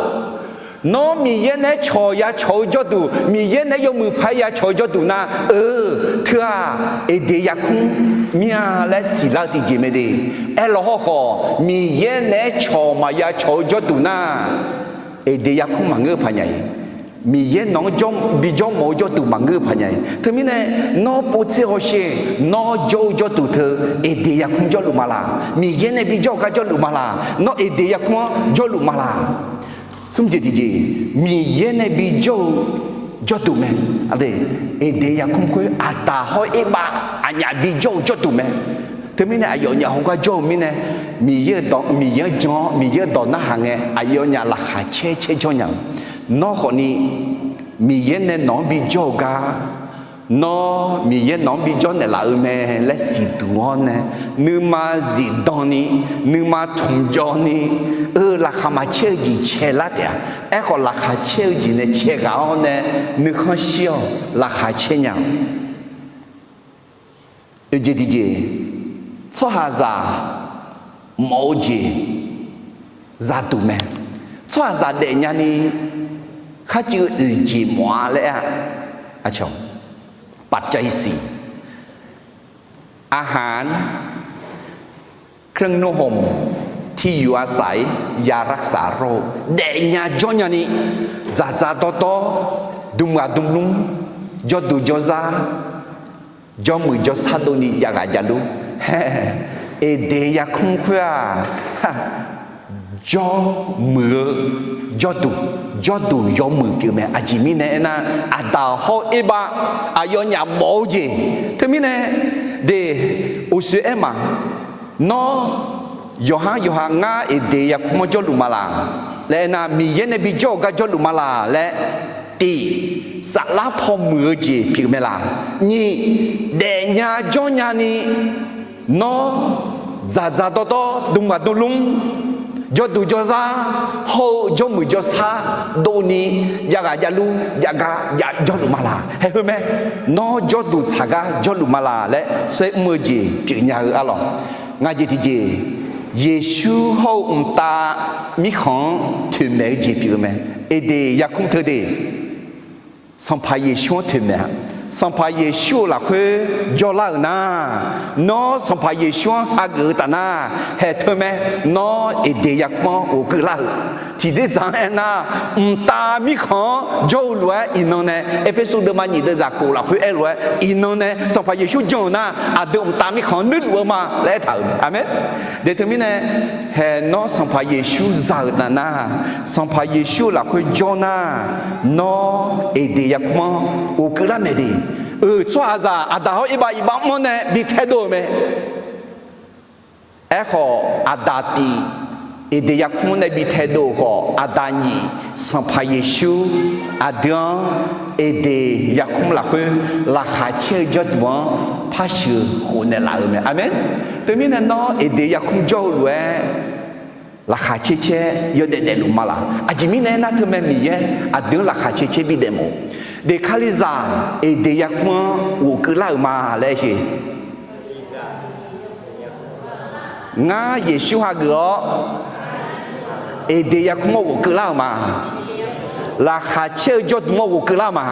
nawr Miqyaer naeq-aer cawq ya cawq-eu jawrduq, Miqyaer naeq-aer yawmuiq paq-aer ya cawq-eu jawrduq nar, eu, teu-aq, Eqdeq yarkmr mya laer siqlar-eu tiqjeq mae de. Aerlawq hawrkhawf, Miqyaer naeq-aer cawq maqya cawq-eu jawrduq nar, Eqdeq yarkmr maqngeur-eu paq nya-iq. Miqyaer nawq-anr bijawr mawf-eu jawrduq maqngeur-eu paq nya-iq. Teumirnae, nawr povtser hawsher, nawr jawr-eu jawrduq teu Eqdeq yarkmr jawrluf ma laq? Miqyaer nae bijawr-eu gar jawrluf ma laq? Nawr Eqdeq yarkmr-anr jawrluf ma laq? Smr jeq tiqjeq, Miqyaer nae bijawr-eu jawrduq mae. Aqdeq, Eqdeq yarkmr khoer Aqdaq hawr Erbav aqnyaf bijawr-eu jawrduq mae. Teumirnae aqyawfnyaf hawgar jawr-eu mirnae, Miqyaer-eu dawq, Miqyaer-anr jan-awr Miqyaer-eu dawq narhaq ngae aqyawfnyaf laqkhaq caer caer jawr nya-eu. Nawr khawfni Miqyaer nae nawq-anr bijawr-eu gar, nawr Miqyaer nawq-anr bijawr naeqlaf-eu mae laer siqduq-awr nae, nuima zifdan ni, nuima tmqjawv ni, eu, laqkhaq maqcaer-eu jeq caelar taef-a. Aerkhawf, laqkhaq caer-eu jeq nae caeghaq-awr nae, nuikhanr shir-awq, laqkhaq caer nya-awq. Oeqjeq tiqjeq, tsawrhaqzaq mawf-eu jeq zaqduq mae. Tsawrhaqzaq daefnya ni kharcuiv oeq jeq mawf-a laer aer-a, aqcawq, ปัจจัยสี่ อาหาร เครื่องนุ่งห่ม ที่อยู่อาศัย ยารักษาโรค daefnya jawrnya ni, dzaqdzaq dawrdawr, dmghaq dmlmr, jawrduq jawrzar, jawrmuiq jawrsar dovni javghaq javlur. Eqdeq yarkmr khoer-aq, jawrmuiq-eu jawrduq, jawrduq yawmuiq pyeuf mae. Aqjeq mirnae aernar, Aqdaq hawr Erbav aqyawfnyaf mawf-eu jeq. Teumirnae, de, uqshoe aer ma, nawr yawqhar yawqha ngar Eqdeq yarkmr-anr jawrluf ma laq laer aernar, Miqyaer nae bijawr-eu gar jawrluf ma laq laer, tiq, saflar paw muiq-eu jeq pyeuf mae laq. Nyiq, daefnya jawrnya ni, nawr dzaqdzaq dawrdawr, dmghaq dmlmr, jawrduq jawrzar hawr-eu jawrmuiq jawrsar dovni javghaq javlur, javgar jav jawrluf ma laq. Haeq heu mae, nawr jawrduq tsaq gar jawrluf ma laq laer saermr-eu jeq pyeufnya-eu arlawq. Ngaq jeq tiqjeq, Yeqsur hawr-eu mqtav mirkhanq-anr toeqmaeq-eu jeq pyeuf-eu mae. Eqdeq yarkmr teu de, Sanqpaq Yeqsur-anr toeqmaeq-a. Sanqpaq Yeqsur-euq lafkhoer jawrlar-euq nar, nawr Sanqpaq Yeqsur-anr hageuf-eu taf nar, haeq teu mae, nawr Eqdeq yarkmr-anr ghofkeuv lar-euq. Tiqdzerdzaq-anr aernar, mqtav mirkhanq-anr jawr-eu lof-aer iqnan nae Erpersu deuvma nyiq deuvzaq kof lafkhoer aer lof-aer iqnan nae Sanqpaq Yeqsur jan-euq nar, aqdui mqtav mirkhanq-anr nuirluf-eu ma laer aertaq-euq mae. Aqmeq. De teumirnae, haeq nawr Sanqpaq Yeqsur za-euq taf nar, Sanqpaq Yeqsur-euq lafkhoer jawr nar, nawr Eqdeq yarkmr-anr ghofkeuv lar mae de. Euq tsawrhaqzaq Aqdaq hawr Erbav iqbax mr-anr nae bi taedov-euq mae. Aerkhawf, Aqdaq tiq Eqdeq yarkmr nae bi taedov-euq khawf, Aqdaq nyiq Sanqpaq Yeqsur aqdui-anr Eqdeq yarkmr lafkhoer laqkhaq caer-eu jawrduq-anr par sheuq khof naeqlaf-euq mae. Aqmeq. Teumirnae nawr Eqdeq yarkmr jawr-eu lof-aer laqkhaq caer caer yawdaef daefluf ma laq. Aqjeq mirnae aernar, teumae Miqyaer aqdui-anr laqkhaq caer caer bidaef mawf-eu de. Kalizaq Eqdeq yarkmr-anr ghofkeuv lar-euq ma laer aer-eu. Ngar Yeqsur hageuf-awr Eqdeq yarkmr-anr ghofkeuv lar-euq ma. Laqkhaq caer-eu jawrduq-anr ghofkeuv lar-eu ma.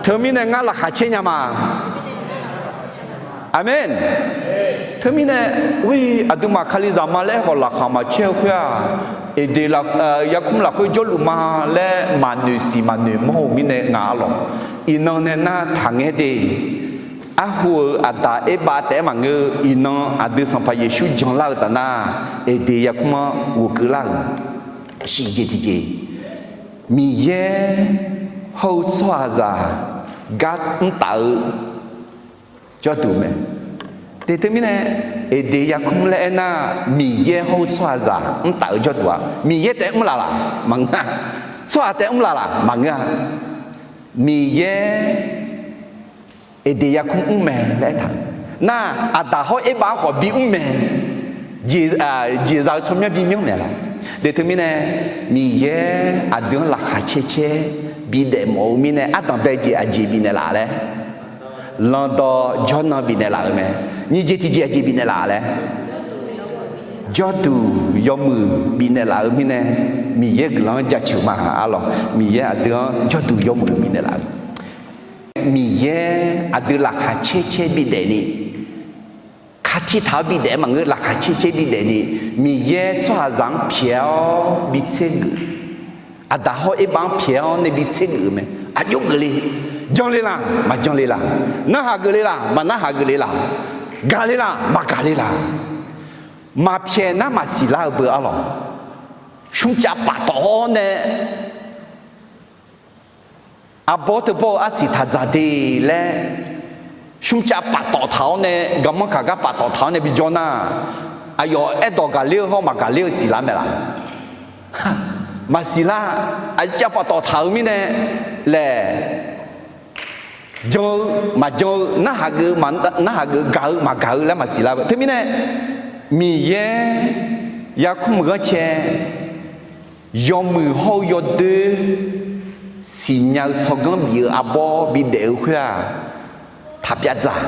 Teumirnae ngar laqkhaq caer nya ma. Aqmeq. Teumirnae, aqduimaf Kalizaq ma laer khawf laqkhaq maqcaer-eu khoer-aq, Eqdeq yarkmr lafkhoer jawrluf ma laer maqnoeq siq maqnoeq mawr-eu mirnae nga arlawq. Iqnan nae nar taqngaer de. Arhu-euq Aqdaq Erbav taef-aer maqngeur-eu, iqnan aqdui Sanqpaq Yeqsur janlar-eu taf nar, Eqdeq yarkmr-anr ghofkeuv lar-euq. Shiq jeq tiqjeq, Miqyaer hawr-eu tsawrhaqzaq gar mrtaf-eu jawrduq mae. De teumirnae, Eqdeq yarkmr laer aernar, Miqyaer hawr-eu tsawrhaqzaq mrtaf-eu jawrduq-a. Miqyaer taef mr laf laq maqngeur-a. Tsawrhaq taef mr laf laq maqngeur-a. Miqyaer Eqdeq yarkmr mr mae laer aertaq-eu nar, Aqdaq hawr Erbav-anr khawf bimr mae. Jeq, jeqzaq-eu tsawrmyanr bimyanr naeq laq. De teumirnae, Miqyaer aqdui-anr laqkhaq caer caer bidaef mawf-eu mirnae, ardanq bae jeq aqjeq bifnaeq laf laer, lanqdawq jawrnan bifnaeq laf-eu mae. Nyiq jeq tiqjeq aqjeq bifnaeq laf laer, jawrduq yawmuiq bifnaeq laf-eu mirnae, Miqyaer guiqlanq-anr jaceuq ma arlawq. Miqyaer aqdui-anr jawrduq yawmuiq bifnaeq laf-eu, Miqyaer aqdui laqkhaq caer caer bidaef ni, kar tirtaq-awr bidaef-aer maqngeur, laqkhaq caer caer bidaef ni, Miqyaer tsawrhaqzaq-anr pyaeq-awr bitser geuf, Aqdaq hawr Erbav-anr pyaeq-awr nae bitser geuf-eu mae. Aqjox geufle, janle laq maqjanle laq, narhaq geufle laq maqnarhaq geufle laq, gaqle laq maqgaqle laq, maqpyaeq nar maqsiq lar-eu beu arlawq. shmrcav paftawf-awr nae, arbawr teubawr-eu arsiq taq dzaq de laer, shmrcav paftawf taq-awr nae, garmanr kaq gar paftawf taq-awr nae bijawr nar, aqyawf aerdawq gaqler-eu hawr maqgaqler-eu siqlar mae laq? Maqsiqlar. Aqcav paftawf taq-eu mirnae laeq, jan-eu maqjan-eu, narhaq geuf-eu ma, narhaq geuf-eu gaq-eu maqgaq-eu laer maqsiqlar-eu. Teumirnae Miqyaer yarkmr-eu ghanrcae yawmuiq hawr-eu yawdoer siqnya-eu tsawrganr bif-eu arbawr bidaef-eu khoer-aq, taq pyavdzaq.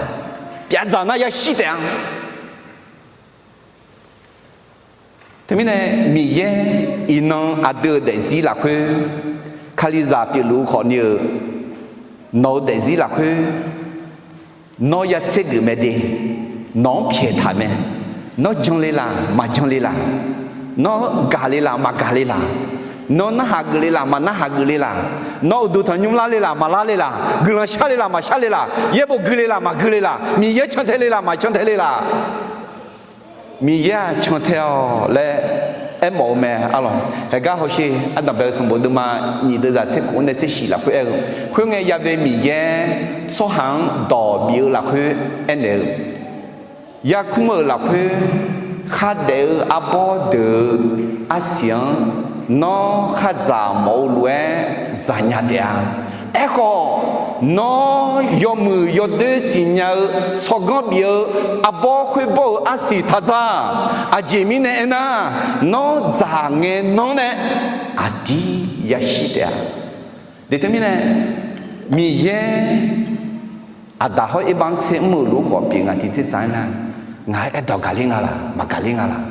Pyavdzaq nar yashir taef-a. Teumirnae Miqyaer iqnan aqdui-euq daefzir lafkhoer, Kalizaq pyeufluf-eu khawfni-euq nawq-eu daefzir lafkhoer, nawr ya tsergeuf mae de, nawq-anr pyaeq taq mae, nawr jan le laq maqjan le laq, nawr gaq le laq maqgaq le laq, nawr narhaq geuf le laq maqnarhaq geuf le laq, nawr uqduq tanqnymr lar le laq maqlar le laq, guiqlanq shar le laq maqshar le laq, yaerbof gui le laq maqgui le laq, Miqyaer cantae le laq maqcantae le laq, Miqyaer-aq cantae-awq laer aermawf-eu mae arlawq. Haeqgar hawsher ardanqbae-eu sanqbof deuvma nyiq deuvzaq tser khof-anr nae tser shif lafkhoer aer-eu, khoerngae ya'bae Miqyaer tsawrhaq-anr dawq bif-eu lafkhoer aernaeq-eu, yarkmr-euq lafkhoer khardaef-eu arbawr deuq-eu arsiq-anr nawr khardzaq mawf-eu lof-aer dzaqnya taef-a. Aerkhawf, nawr yawmuiq yawdoer siqnya-eu tsawrganr bif-eu arbawr khoerbawr-euq arsiq taq dzaq. Aqjeq mirnae aernar, nawr dzaq ngae nanr nae aqdir yashir taef-a. Deuq teumirnae, Miqyaer aqdaq hawr erbav-anr tser mr-euq lof-aer khawf pyeuf nga tiqtser tsaq-aer nar, ngaq-anr aerdawq gaqler nga laq maqgaqler nga laq,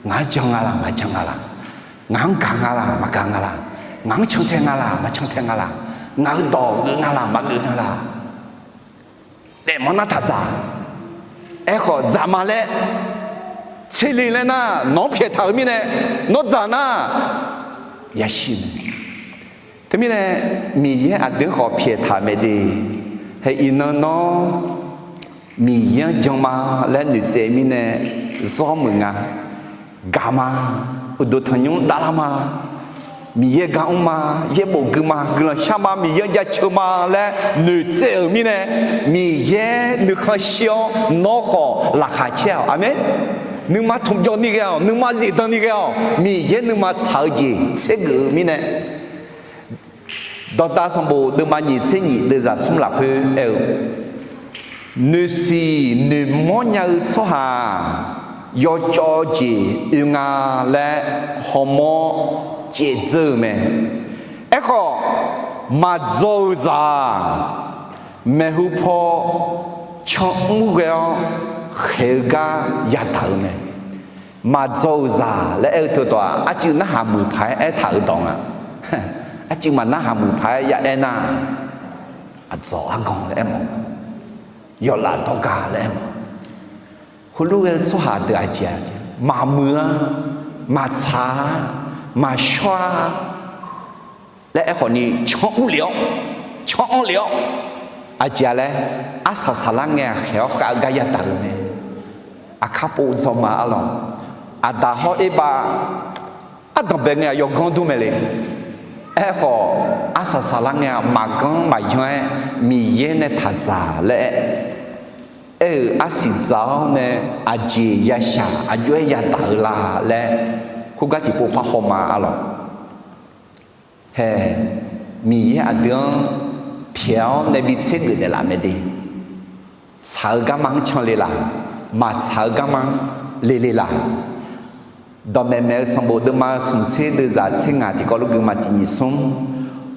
ngaq-anr jan nga laq maqjan nga laq, ngaq-anr gaq nga laq maqgaq nga laq, ngaq-anr cantae nga laq maqcantae nga laq, ngaq-euq dawq geuf nga laq maqgeuf nga laq, daefmanr nar taq dzaq. Aerkhawf dzaq ma laer tser le laer nar, nawq-anr pyaeq taq-euq mirnae, nawr dzaq nar yashir mae. Teumirnae Miqyaer aqdui-anr khawf pyaeq taq mae de. Hae iqnan nawr Miqyaer-anr jan ma laer noeqtsaev mirnae zawr muiq nga. Gaq ma, uqduq tanqnymr davlar ma, Miqyaer gar mr ma, yaerbof gui ma, guiqlanq shar ma, Miqyaer-anr jaceuq ma laer noeqtsaev-euq mirnae, Miqyaer nuikhanr shir-awr nawr khawf laqkhaq caer-awq. Aqmeq. Nuima tmqjawv ni ghae-awq, nuima zifdan ni ghae-awq. Miqyaer nuima tsaq-eu jeq tsergeuf-eu mirnae, Dawqdaq sanqbof deuvma nyiq tser nyiq deuvzaq smr lafkhoer aer-eu, noeqsiq noeqmawr nya-eu tsawrhaq-aq, yawcawv jeq oe nga laer hawmawr caevdzeur-eu mae. Aerkhawf, maqdzaw-eu zaq-aq, maeqhu paw canmr ghae-awr khaeq-eu gar yadaq-eu mae. Maqdzaw-euq zaq laer aer-eu teudawq-aq, arcuiv narhaq muiq paq-aer aertaq-euq dawq nga. Arcuiv maqnarhaq muiq paq-aer ya aer nar, aqdzawq argan laer aermawf, yawlaf dawrga laer aermawf. Heulof ghae-eu tsawrhaq deuq aqjeq-a, maqmuiq-a, maqtsaq-a, maqshawr-a laer aerkhawf ni canmr lef-awr, canmr lef-awr, aqjeq-a laer, arsaq saqlar ngae-aq khaeq-awr khav-eu gar yadaq-eu mae. Aqkar pov dzawr ma arlawq. Aqdaq hawr erbav ardanqbae ngae-aq yawganr dur mae le. Aerkhawf, arsaq saqlar ngae-aq maqganr maqyan-aer Miqyaer nae taq dzaq laer aer-euq arsiq dzaq-awr nae aqjeq yashaq aqjox-aer yadaq-eu la laer, khoergar tiqpov par haw ma arlawq. Hae, Miqyaer aqdui-anr pyaeq-awr nae bi tsergeuf naeqlaf mae de. Tsaq-eu garma-anr can le laq, maqtsaq-eu garma-anr le le laq. Dawqmaeq maeq-eu sanqbof deuvma smq tser deuvzaq tser ngaq tiqkawv lof gui ma tiq nyiq smr.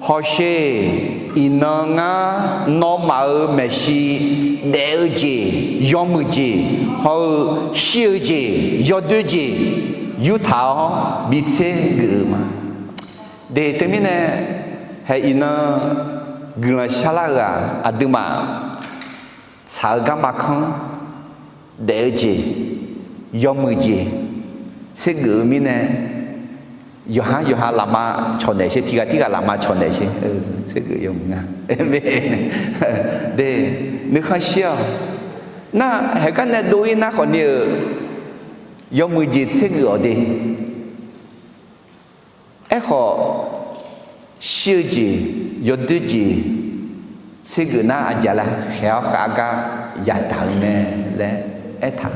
Hawsher, iqnan ngar nawmaf-euq maeqshi daef-eu jeq, yawmuiq jeq, hawr-eu shir-eu jeq, yawdoer jeq yurtaq-awr bi tsergeuf-eu ma. De teumirnae, hae iqnan guiqlanq sharlar-eu-aq, aqduimaf tsaq-eu garma kanr, daef-eu jeq, yawmuiq jeq tsergeuf-eu mirnae, yawqha yawqha lafma cawq naeq sher, tiqghaq tirghaq lafma cawq naeq sher. Tsergeuf yawmuiq nga. De, nuikhanr shir-awq. Nar, haeq gar nae dov-ir nar khawfni-euq yawmuiq jeq tsergeuf-awq de. khawf, shir-eu jeq, yawdoer jeq, tsergeuf nar aqjeq laer khaeq-awr khav gar yadaq-eu mae laer aertaq.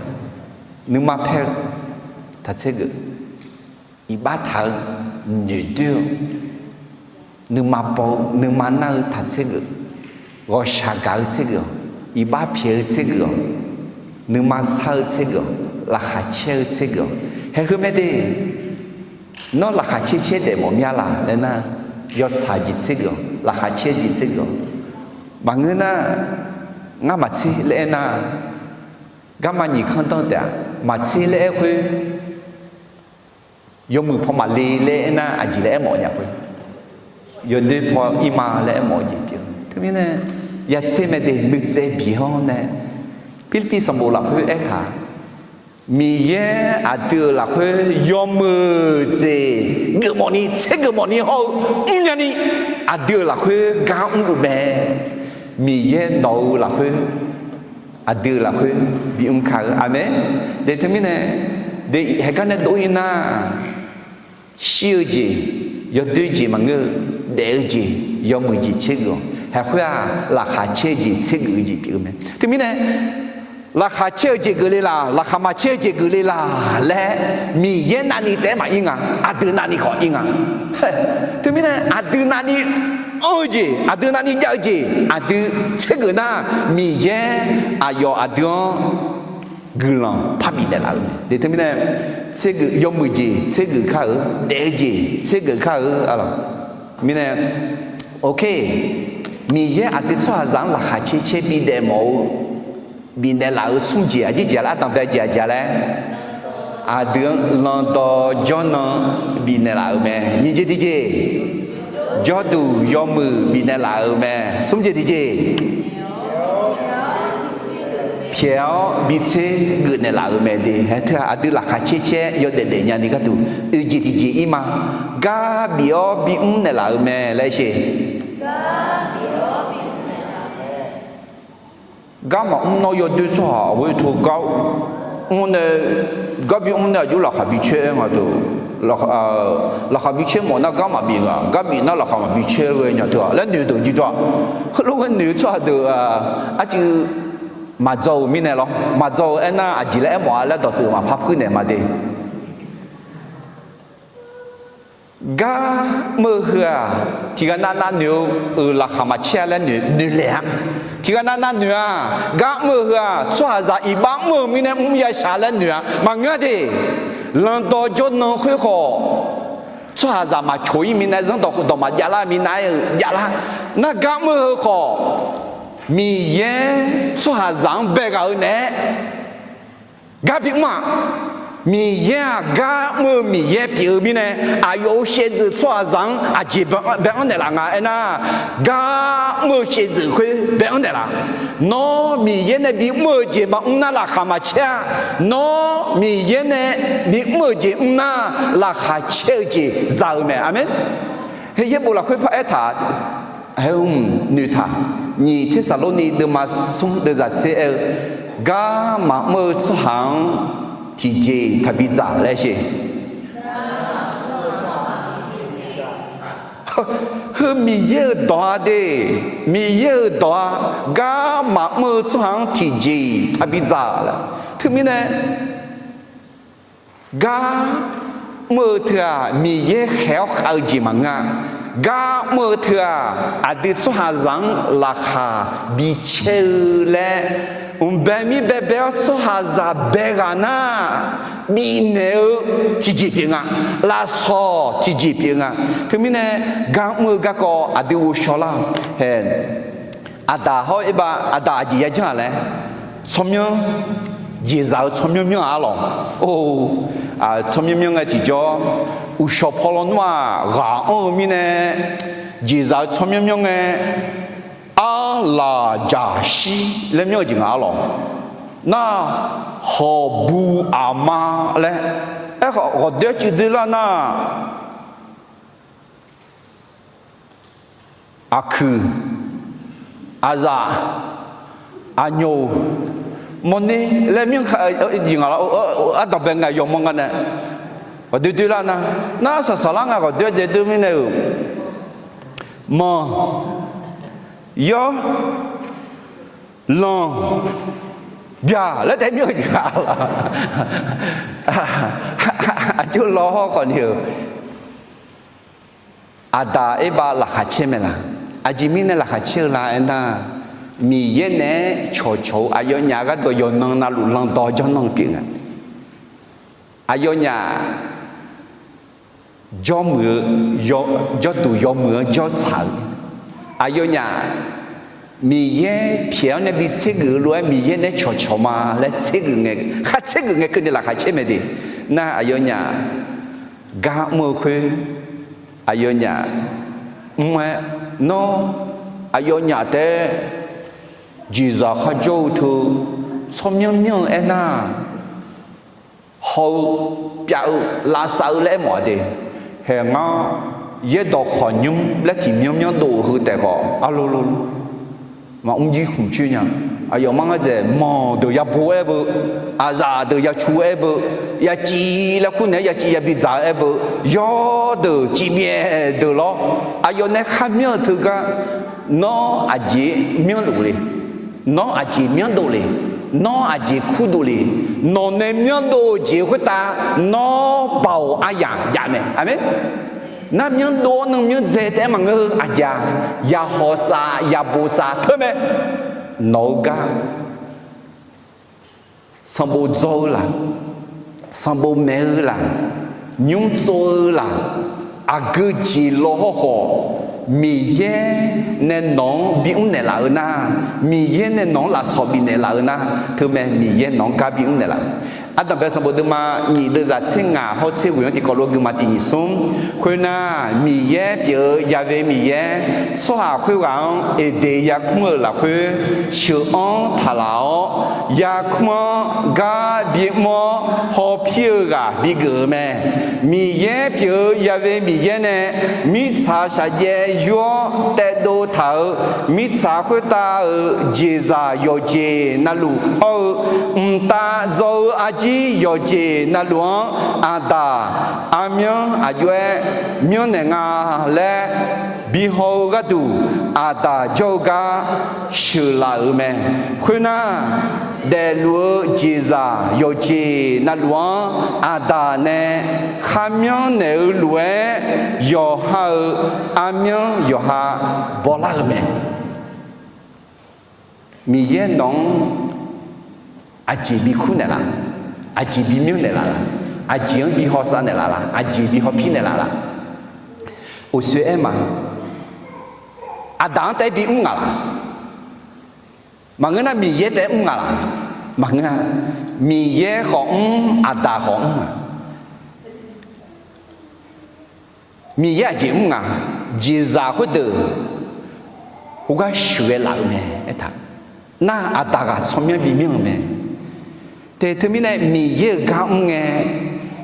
Nuima paer-eu taq tsergeuf, iqbax taq-eu noeqdoer-eu, nuima baw-eu nuima nar-eu taq tsergeuf, ghawqshaq gaq-eu tsergeuf-awq, iqbax pyaeq-eu tsergeuf-awq, nuima sar-eu tsergeuf-awq, laqkhaq caer-eu tsergeuf-awq. Haeq heu mae de, nawr laqkhaq caer caer daef mawf mir-a laq laer nar, yawtsaq jeq tsergeuf-awq, laqkhaq caer jeq tsergeuf-awq. Maqngeur nar, ngar maqtser laer aernar, garma nyiq kanr danr taef-a, maqtser laer aer khoer, yawmuiq paw maqle laer aernar aqjeq laer aermawf nya khoer, yawdoer paw ir ma laer aermawf-eu jeq pyeuf-eu. Teumirnae, yatser mae de nuitsaev biq-anr nae, Pirlirpiv sanqbof lafkhoer aertaq, Miqyaer aqdui-euq lafkhoer yawmuiq jeq geufmawf ni tsergeuf mawf ni hawr-eu mrnya ni, aqdui-euq lafkhoer gar mrluf mae. Miqyaer nawq-eu lafkhoer, aqdui-euq lafkhoer bimr ka-eu. Aqmeq. De teumirnae, de haeqgar nae dov-ir nar, shir-eu jeq, yawdoer jeq maqngeur-eu, daef-eu jeq, yawmuiq jeq tsergeuf-awq. Haeq khoer-aq, laqkhaq caer-eu jeq tsergeuf-eu jeq pyeuf-eu mae. Teumirnae, laqkhaq caer-eu jeq geufle laq, laqkhaq maqcaer-eu jeq geufle laq laer, Miqyaer navni taef-aer maqir nga, aqdui navni khawf ir nga. Teumirnae aqdui navni anr-eu jeq, aqdui navni jav-eu jeq aqdui tsergeuf nar, Miqyaer aqyawf aqdui-anr guiqlanq parbif naeqlaf-eu mae. De teumirnae, tsergeuf yawmuiq jeq tsergeuf kar-eu, daef-eu jeq tsergeuf kar-eu, a lawq. Mirnae, ok, Miqyaer aqdui tsawrhaqzaq-anr laqkhaq caer caer bidaef mawf-eu, bifnaeq laf-euq smr jeq aqjeq jeq laer, ardanqbae jeq aqjeq laer, aqdui-anr landawv jawrnan bifnaeq laf-euq mae. Nyiq jeq tiqjeq, jawrduq yawmuiq bifnaeq laf-euq mae. Smr jeq tiqjeq, pyaeq-awr bitser geufnaeq laf-euq mae de. Haeq teu-aq aqdui laqkhaq caer caer yawdaef daef nyani gharduq oeq jeq tiqjeq ir ma. Gar bif-awr bimr naeqlaf-euq mae laer sher. Gar maqmr nawr yawdoer tsawrhaq ghoer teu gar mr nae, gar bimr nae aqjox laqkhaq bicaer nga deuq. Laqkhaq bicaer mawf nar gar maqbif nga, gar bif nar laqkhaq maqbi caer ghae nya teu-aq laer noeq deuq jir dawr-aq. Heulof ghae noeq-eu tsawrhaq deuq-aq, arcuiv maqdzaw-euq mirnae lawr. Maqdzaw-eu aernar aqjeq laer aermawf-a laer dawqtsuif maqpar puir naeq ma de. Gar mr-eu heu-aq, tiqghaq navnav noeq-eu, euq laqkhaq maqcaer-a laer noeq, noeqlaeq-a. Tiqghaq navnav noeq-aq, gar mr-eu heu-aq, tsawrhaqzaq iqbax mr-eu mirnae mr yashaq laer noeq-a. Maqngeur-a de. Landawv jawrnan khoer khawf, tsawrhaqzaq maqcoq-ir mirnae, zanrdawq khofdawq maqjavlar mirnae-euq javlar. Nar gar mr-eu heu khawf, Miqyaer tsawrhaqzaq-anr bae ghaq-eu naeq-aer gar bimr-aq, Miqyaer-aq gar mr-eu Miqyaer pyeuf-eu mirnae, aqyawf-euq shaevdzeuf tsawrhaqzaq-anr aqjeq bae-anr naeqlaf nga aernar, gar mr-eu shaevdzeuf khoer bae-anr naeqlaf. Nawr Miqyaer nae bimr-eu jeq maqmr nar laqkhaq maqcaer-a. Nawr Miqyaer nae bimr-eu jeq mr nar, laqkhaq caer-eu jeq za-eu mae. Aqmeq. Heqyaer bof lafkhoer paraer taq, haeq-eu noeqtaq, nyiq Tersaqlorni deuvma smr deuvzaq tser aer-eu, gar maqmr-eu tsawrhaq-anr tiqjeq-iq taqbi dzaq laer sher. Heu Miqyaer-euq dawq-a de, Miqyaer-euq dawq-a, gar maqmr-eu tsawrhaq-anr tiqjeq-iq taqbi dzaq laer. Teumirnae, gar mr-eu teu-aq, Miqyaer khaeq-awr khav-eu jeq maqngeur-a. Gar mr-eu teu-aq, aqdui tsawrhaqzaq-anr laqkhaq bicaer-eu laer, mqbae mir baebae-awr tsawrhaqzaq bae ghaq nar, bifnaeq-eu tiqjeq pyeuf nga. Lafsawq tiqjeq pyeuf nga. Teumirnae, gar mr-eu garkawv aqdui ghovshaw lar-awq. Haeq, Aqdaq hawr-eu Erbav, Aqdaq aqjeq yajanr-aq laer, tsawrmyanr, jeqzaq-eu tsawrmyanr myanr-aq arlawq. Or, tsawrmyanr myanr ngae tiqjawr, uqshawq paw lawnmr-aq ghaq anr-eu mirnae, jeqzaq-eu tsawrmyanr myanr ngae, arlaq jaqshir laer myanr-eu jeq nga arlawq. Nar, hawqbu aqma laer, aerkhawf ghawqdoer cuiv doerlar nar, aqkuiq, aqzaf, aqnyoq, mawrner laer myanr ka, jeq nga la, ardanqbae ngae yawmawr nga nae, Ghawqdoer doer lar nar, nar saqsaqlar nga ghawqdoer-aer dzae doer mirnae-euq, manq, yawr, lanq, byaq laer taef mir-eu jeq ghaq laq. Aqjox law hawr khawf ni-euq, Aqdaq Erbav laqkhaq caer mae laq? Aqjeq mirnae laqkhaq caer-eu la aernar, Miqyaer naeq-aer cawqcawq-eu aqyawfnyaf gharduq yawqnan navluf lanqdawq jawrnan pyeuf nga. Aqyawfnyaf jawrmuiq-eu, jawrduq yawmuiq-anr jawrtsaq-eu, aqyawfnyaf Miqyaer pyaeq-awr nae bi tsergeuf-eu lof-aer Miqyaer naeq-aer cawqcawq ma laer tsergeuf ngae, khar tsergeuf ngae keuvni laqkhaq caer mae de. Nar aqyawfnyaf gar mr-eu khoer, aqyawfnyaf mr-aer, nawr aqyawfnyaf taef-aer jeqzaq kharjawr-eu teu tsawrmyanr myanr-eu aernar, haw-eu, pyav-eu, lavsav-eu laer aermawf-a de. Haeq ngar, yaerdawq khawqnymr laer tiqmyanr myanr dov-eu heu taef khawf, arlo lo, maqmr jir khmq coer nya. Aqyawfmaf ngar dzaeq manq deuq yabo aer beu, aqzaf deuq yacu aer beu, yaciv laer kur naeq-aer yaciv yabi dzaq-eu aer beu, yawr deuq cifmyaef deuq lawr, aqyawf nae kharmyanr-eu teugar, nawr aqjeq myanrluf le, nawr aqjeq myanrdov le, nawr aqjeq kurdov le, nawq nae myanrdov-eu jeq khoertav nawr baoq aryamq jav mae. Aqmeq. Nar myanrdov-awr nuimyanr dzae taef-aer maqngeur-eu aqjeq-aq, yahaw sav yabof sav teu mae. Nawq-eu gar sanqbof dzaw-eu laq, sanqbof maeq-eu laq, nymr tsov-eu laq, aqgeu jeq law hawrkhawf, Miqyaer nae nawq-anr bimr naeqlaf-eu nar, Miqyaer nae nawq-anr lafsawq bifnaeq laf-eu nar, teumae Miqyaer nawq-anr gar bimr naeqlaf-eu. Ardanqbae sanqbof deuvma nyiq deuvzaq tser ngaq hawr tser ghoeq-anr tiqkawv lof-aer guima tiq nyiq smr. Khoernar, Miqyaer pyeuf-eu Yaqve Miqyaer, tsawrhaq khoerghaq-anr Eqdeq yarkmr-euq lafkhoer sheuq-anr taqlaq-awr, yarkmr-anr gar bimr-awr hawpir-eu ghaq bigeuf-eu mae. Miqyaer pyeuf-eu Yaqve Miqyaer nae mirtsaq shaqjaev yur-awr taedov taq-euq mirtsaq khoertav-euq jeqzaq yawqjeq navluf hawr-eu, mqtav zaw-eu arjir yawqjeq navluf-anr Aqdaq armyanr aqjox-aer myanrnaeq nga laer bihaw-eu gharduq, Aqdaq jawr-eu gar sheuqlaf-euq mae. Khoernar, daefluf-eu jeqzaq yawqjeq navluf-anr Aqdaq nae kharmyanr naeq-eu lof-aer, yawqha-euq armyanr yawqha bawlar-eu mae. Miqyaer nawq-anr aqjeq bikur naeqlaf, aqjeq bimyanr naeqlaf, aqjeq-anr bihaw sav naeqlaf la, aqjeq bihaw pir naeqlaf la? Uqshoe aer ma, Aqdaq-anr taef-aer bimr ngaq laq? Maqngeur nar, Miqyaer taef-aer mr ngaq laq? Maqngeur-a. Miqyaer khawf mr, Aqdaq khawf mr-a. Miqyaer aqjeq mr nga? Jeqzaq khoerdeuq khoergar sheuqghae laf-eu mae aertaq. Nar Aqdaq ghaq tsawrmyanr bimyanr-eu mae. Te teumirnae Miqyaer-euq gar mr ngae,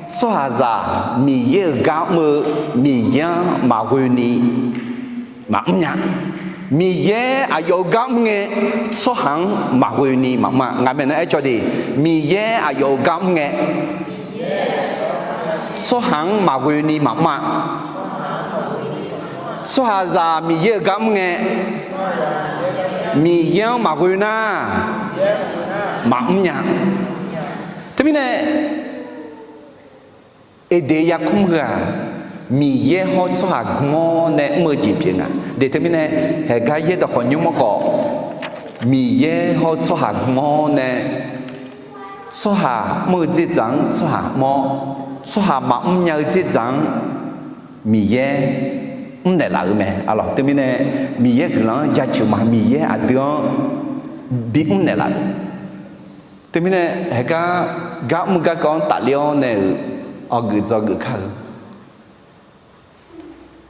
tsawrhaqzaq Miqyaer-euq gar mr-eu Miqyaer-anr maqghoeni maqmr nya. Miqyaer aqyawf-euq gar mr ngae, tsawrhaq-anr maqghoeni maqmr-a. Ngaq maeqnan aer cawv de, Miqyaer aqyawf-euq gar mr ngae, tsawrhaq-anr maqghoeni maqmr-a. Tsawrhaqzaq Miqyaer-euq gar mr ngae, Miqyaer-anr maqghoe nar, maqmr nya. Teumirnae Eqdeq yarkmr heu-aq, Miqyaer hawr tsawrhaq gm-awr nae mr-eu jeq pyeuf nga. De teumirnae, haeqgar yaerdawq khawf nymr-awr khawf, Miqyaer hawr tsawrhaq gm-awr nae, tsawrhaq mr-eu dzerdzaq-anr tsawrhaq mr-awr, tsawrhaq maqmr nya-eu dzerdzaq-anr Miqyaer mrnaeq laf-eu mae. Arlawq teumirnae, Miqyaer guiqlanq-anr jaceuq ma, Miqyaer aqdui-anr bimr naeqlaf-eu. Teumirnae, haeqgar gar mr garkawv-anr tafler-awr nae-euq awqgeuf dzawgeuf kar-eu,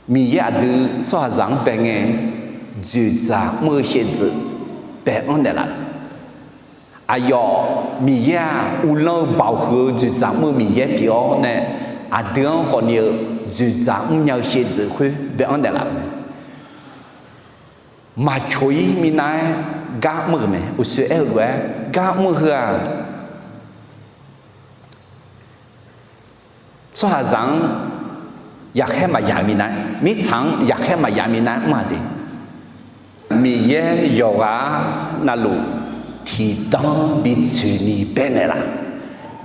Miqyaer aqdui tsawrhaqzaq-anr bae ngae, dzoeqdzaq mr-eu shaevdzeuf bae-anr naeqlaf-eu. Aqyawf Miqyaer-aq, uvlanr-eu baoq huiq-eu dzoeqdzaq mr-eu Miqyaer pyeuf-awr nae, aqdui-anr khawfni-eu dzoeqdzaq mrnya-eu shaevdzeuf khoer bae-anr naeqlaf-eu mae. Maqcoq-ir minav-aer gar mr-euq mae. Uqshoe aer-eu lof-aer gar mr-eu heu-aq, Tsawrhaqzaq-anr yaqkhaer maqyaf minav-aer, mirtsaq-anr yaqkhaer maqyaf minav-aer mr-a de. Miqyaer yawqghaq navluf tiqdanr bitsoeqni baenaeq laf,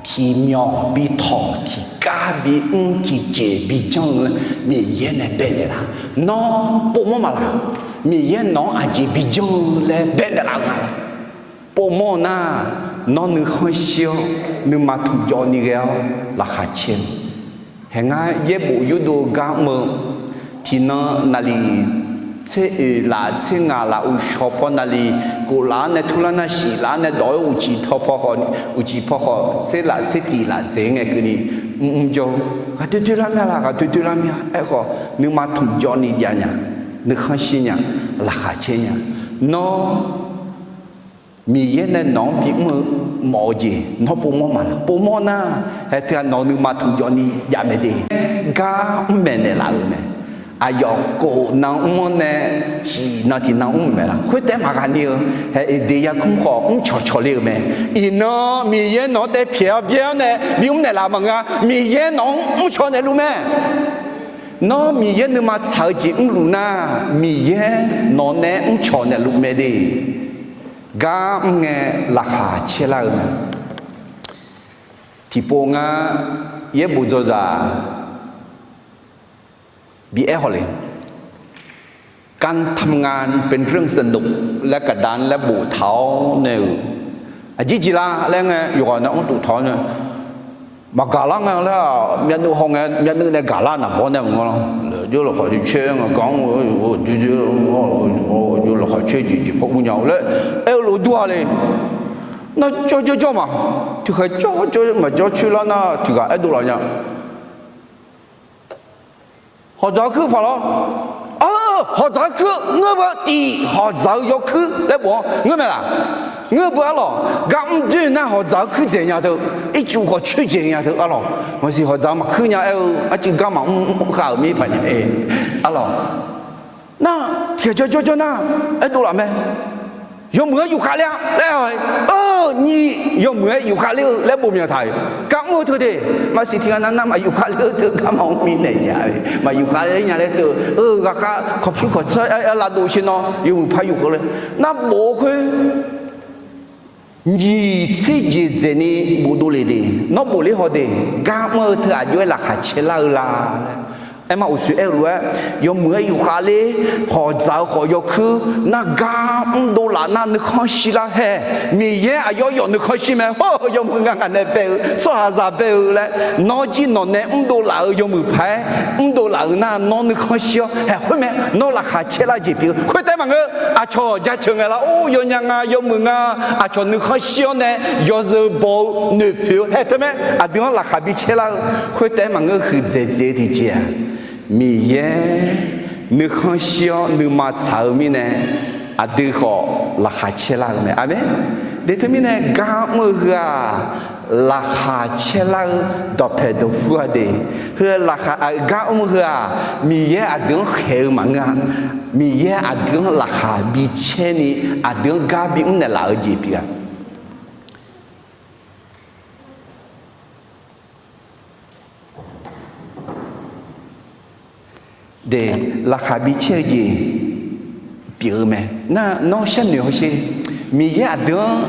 tiqmyawq bitawq, tiqgar bimr, tiqjeq bijanr-eu laer Miqyaer nae baenaeq laf. Nawr povmawr ma laq? Miqyaer nawq-anr aqjeq bijanr-eu laer baenaeq laf-eu nga laq? Povmawr-eu nar, nawr nuikhanr shir-awr nuima tmqjawv ni ghae-awr laqkhaq caer-eu. Haeq ngar yaerbof yurdov-eu gar mr-eu, tiqnan naqliq tser oeq laf tser ngaq laf uqshawq paw naqliq kof laf-anr nae turlar nar shif laf-anr nae dawq-aer uqcif paw khawf, uqcif paw khawf tser laf tser tif laf dzaeq ngae keuvni mrmr jawr-eu, ghaqdoe doe lar mya laq, ghaqdoe doe lar mya. Aerkhawf nuima tmqjawv ni jav nya, nuikhanr shir nya, laqkhaq caer nya. Nawr Miqyaer nae nawq-anr bimr-eu mawf-eu jeq nawr povmawr ma laq? Povmawr nar, haeq teughaq nawq-eu nuima tmqjawv ni jav mae de. Gar mr maeqnaeq laf-euq mae. Aqyawf kof nan mr-anr nae shif nan tiqnan mr maeq laf? Khoertaef maqghaq ni-eu, haeq Eqdeq yarkmr khawf mr cawqcawq le-euq mae. Iqnan Miqyaer nawq-anr taef pyaeq-awr byaer-awr nae bimr naeqlaf maqngeur-a. Miqyaer nawq-anr mr cawq naeqluf mae. Nawr Miqyaer nuima tsaq-eu jeq mrluf nar, Miqyaer nawq nae mr cawq naeqluf mae de. Gar mr ngae laqkhaq caer lar-eu mae. Tiqpov ngar yaerbof dzawzaq bi aer haw le. การทำงานเป็นเรื่องสนุก laer kaqda laer boftaq-awr nae-euq, aqjeq jeq lar laer ngae yawqghaq nae anr dof taq-awr nae, maqgaq lar nga laer-aq, myavnuiv haw ngae myavnuiv nae gaq lar naqbawr nae maqngeur lar. Laer jawr laqkhaq caer caer nga gar mr-eu, jawr laqkhaq caer jeq jeq paw ur nya-eu laer aer-eu lof dur-a le. Nar jawr jawr jawr ma, tiqkhaeq jawr jawr maqjawr coer lar nar tiqghaq aerdov laf nya. Hawqdzaq-eu kuir paq lawr. Hawqdzaq-eu kuir ngeur beu tif, hawqdzaq-eu yawkuir laer bof-anr ngeur mae laq? Ngeur beu arlawq. Gar mr doer nar hawqdzaq-eu kuir dzaeq nya teu, ircuf khawf coer dzaeq nya teu arlawq. Maqsiq hawqdzaq-eu maqkuir nya aer-eu arcuiv gar maqmr khav-euq mir paq nya-e arlawq. Nar tiqkhaeq jawr jawr jawr nar aerdov laf mae. Yawmuiq-aer yufkhav ler-a laer-a, nyiq yawmuiq-aer yufkhav ler-eu laer bof myanq taq-euq. Gar mr-eu teu de, maqsiq tiqghaq nav nar maq yufkhav ler-eu teu gar maqmr mirnae nya-e, maq yufkhav ler nya laer teu-eu ghaqkhav kawqpyur kawqtsawr-aer lavdov shir nawr yawmuiq par yufkhav ler. Nar bof-eu khoer nyiq tser jeq dzaeqni bofdov le de. Nawr bof ler haw de, gar mr-eu teu aqjox-aer laqkhaq caer lar-eu la laer. Aerma uqshoe aer-eu lof-aer, yawmuiq-aer yufkhav ler, hawqdzaq-eu khawf yawkuir nar gar mrdov laf nar nuikhanr shir lar hae. Miqyaer aqyawf yawf nuikhanr shir mae. Hawr-eu yawmuiq nga ngaq nae bae-eu tsawrhaqzaq bae-eu laer, nawr jir nawq nae mrdov laf-eu yawmuiq paq-aer mrdov laf-euq nar nawr nuikhanr shir-awr haeq khoer mae. Nawr laqkhaq caer lar jeq pyeuf-eu khoertaef maqngeur. Aqcawq jaceuq ngae lar or yawnya nga yawmuiq nga, aqcawq nuikhanr shir-awr nae yawzeu baw-eu noeqpoeq-eu haeq teu mae. Aqdui-anr laqkhaq bi caer lar-eu khoertaef maqngeur. Huiqdzaeq dzaeq-eu tiqjeq-aq, Miqyaer nuikhanr shir-awr nuima tsaq-eu mirnae, aqdui khawf laqkhaq caer lar-eu mae. Aqmeq. De teumirnae gar mr-eu heu-aq, laqkhaq caer lar-eu dawqpaeq dawqpur-a de. Heu laqkhaq gar mr-eu heu-aq, Miqyaer aqdui-anr khaeq-eu maqngeur-a. Miqyaer aqdui-anr laqkhaq bi caer ni, aqdui-anr gar bimr naeqlaf-eu jeq pyeuf-a. De, laqkhaq bi caer-eu jeq pyeuf-eu mae. Nar nawr sharnoeq hawsher. Miqyaer aqdui-anr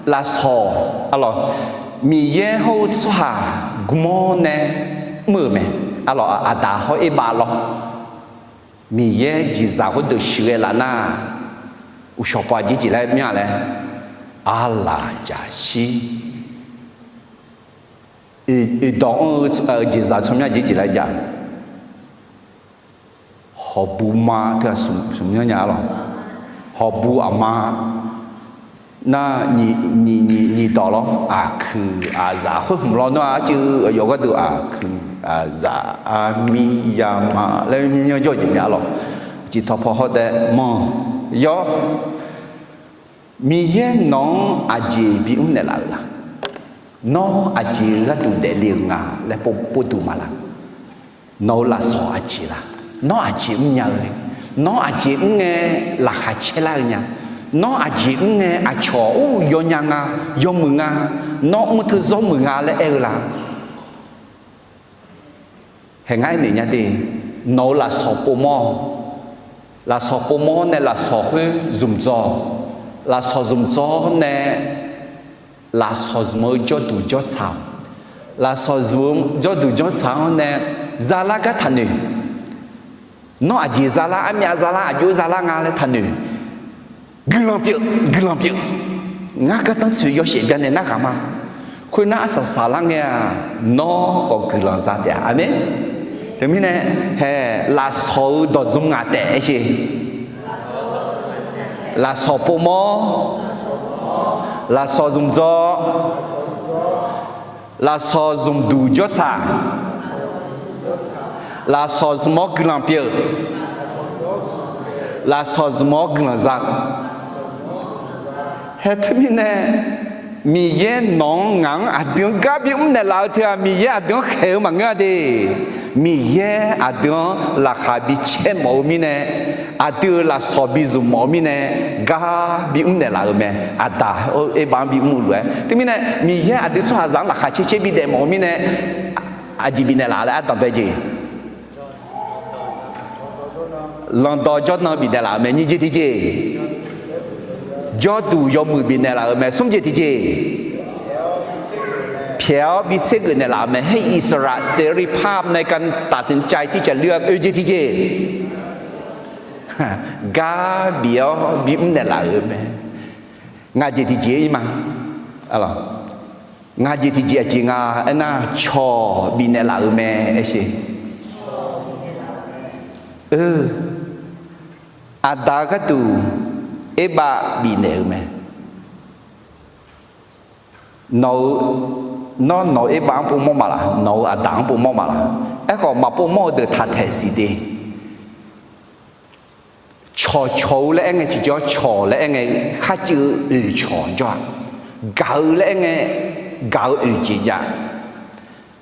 lafsawq arlawq, Miqyaer hawr-eu tsawrhaq gmawr nae mr-euq mae. Arlawq, Aqdaq hawr Erbav lawr. Miqyaer jeqzaq khoerdeuq shuiq ghae laf nar, uqshawq paw aqjeq jeq laer myanr laer, arlaq jaqshir. Oeqdawq anr-eu jeqzaq tsawrmyanr aqjeq jeq laer jav. Hawqbu ma teughaq smq myanr nya lawq. Hawqbu aqma nar nyiq dawq lawr, aqkuiq aqzaq khoer hmq lawr nar arcuiv aqyawf gharduq aqkuiq aqzaq armir yama laer myanr jawr jeq myav lawq. Ciqtawq paw hawr taef manr yawr. Miqyaer nawq-anr aqjeq bimr naeqlaf-euq la? Nawr aqjeq gharduq daefle-euq nga laer pov duq ma la? Nawq-eu lafsawq aqjeq la? Nawr aqjeq mrnya-eu le? Nawr aqjeq mr ngae laqkhaq caer lar-eu nya? Nawr aqjeq mr ngae aqcawq or yawnya nga, yawmuiq nga, nawr mr teu zawr muiq nga laer aer-eu la? haeq ngar aernaeq nya de. Nawq-euq lafsawq povmawr-awq. Lafsawq povmawr nae lafsawq khoer zmqdzawr-awq. Lafsawq zmqdzawr nae lafsawq zmq-eu jawrduq jawrtsaq-awq. Lafsawq zmq-eu jawrduq jawrtsaq-anr nae zalar gar taqnoeq. Nawr aqjeq zalar, armyav zalar, aqjox zalar nga laer taqnoeq. Guiqlanq pyeuf, guiqlanq pyeuf. Ngar gardanr tsoeq yawshaef byannaeq narhaq ma. Khoernar arsaq saqlar ngae-aq, nawr khawf guiqlanq za taef-a. Aqmeq. Teumirnae, haeq lafsawq-eu dawq dzmr ngaq taef aer sher. Lafsawq povmawr, lafsawq zmqdzawr, lafsawq zmqduq jawrtsaq, lafsawq zmq-awr guiqlanq pyeuf, lafsawq zmq-awr guiqlanq za-eu. Haeq teumirnae, Miqyaer nawq-anr ngaq-anr aqdui-anr gar bimr naeqlaf-eu teu-aq, Miqyaer aqdui-anr khaeq-eu maqngeur-a de. Miqyaer aqdui-anr laqkhaq bicaer mawf-eu mirnae, aqdui-euq lafsawq bizmq mawf-eu mirnae, gar bimr naeqlaf-euq mae. Aqdaq-or, Erbav-anr bimr-eu lof-aer. Teumirnae, Miqyaer aqdui tsawrhaqzaq-anr laqkhaq caer caer bidaef mawf-eu mirnae, aqjeq bifnaeq laf laer ardanq bae jeq. Lanqdawq jawrdan bifnaeq laf-euq mae. Nyiq jeq tiqjeq, jawrduq yawmuiq bifnaeq laf-euq mae. Smr jeq tiqjeq, pyaeq-awr bitser geuf naeqlaf-euq mae. Haer อิสระเสรีภาพ ในการตัดสินใจที่จะเลือก oe jeq tiqjeq, gar bif-awr bimr naeqlaf-euq mae. Ngaq jeq tiqjeq ir ma. Ngaq jeq tiqjeq aqjeq nga aernar, cawq bifnaeq laf-euq mae aer sher. Oe, aqdaq gharduq Erbav bifnaeq-euq mae. Nawq-eu, nawr nawq-eu Erbav-anr povmawr ma laq? Nawq-eu aqdaq-anr povmawr ma laq? Aerkhawf, maqpov mawr-eu deuq taq taeq siq de. Cawqcawq-eu laer aer ngae tiqjawr, cawq laer aer ngae kharcuiv-eu oeq cawq jawr-a. Gaq-eu laer aer ngae, gaq-eu oeq jeq jav.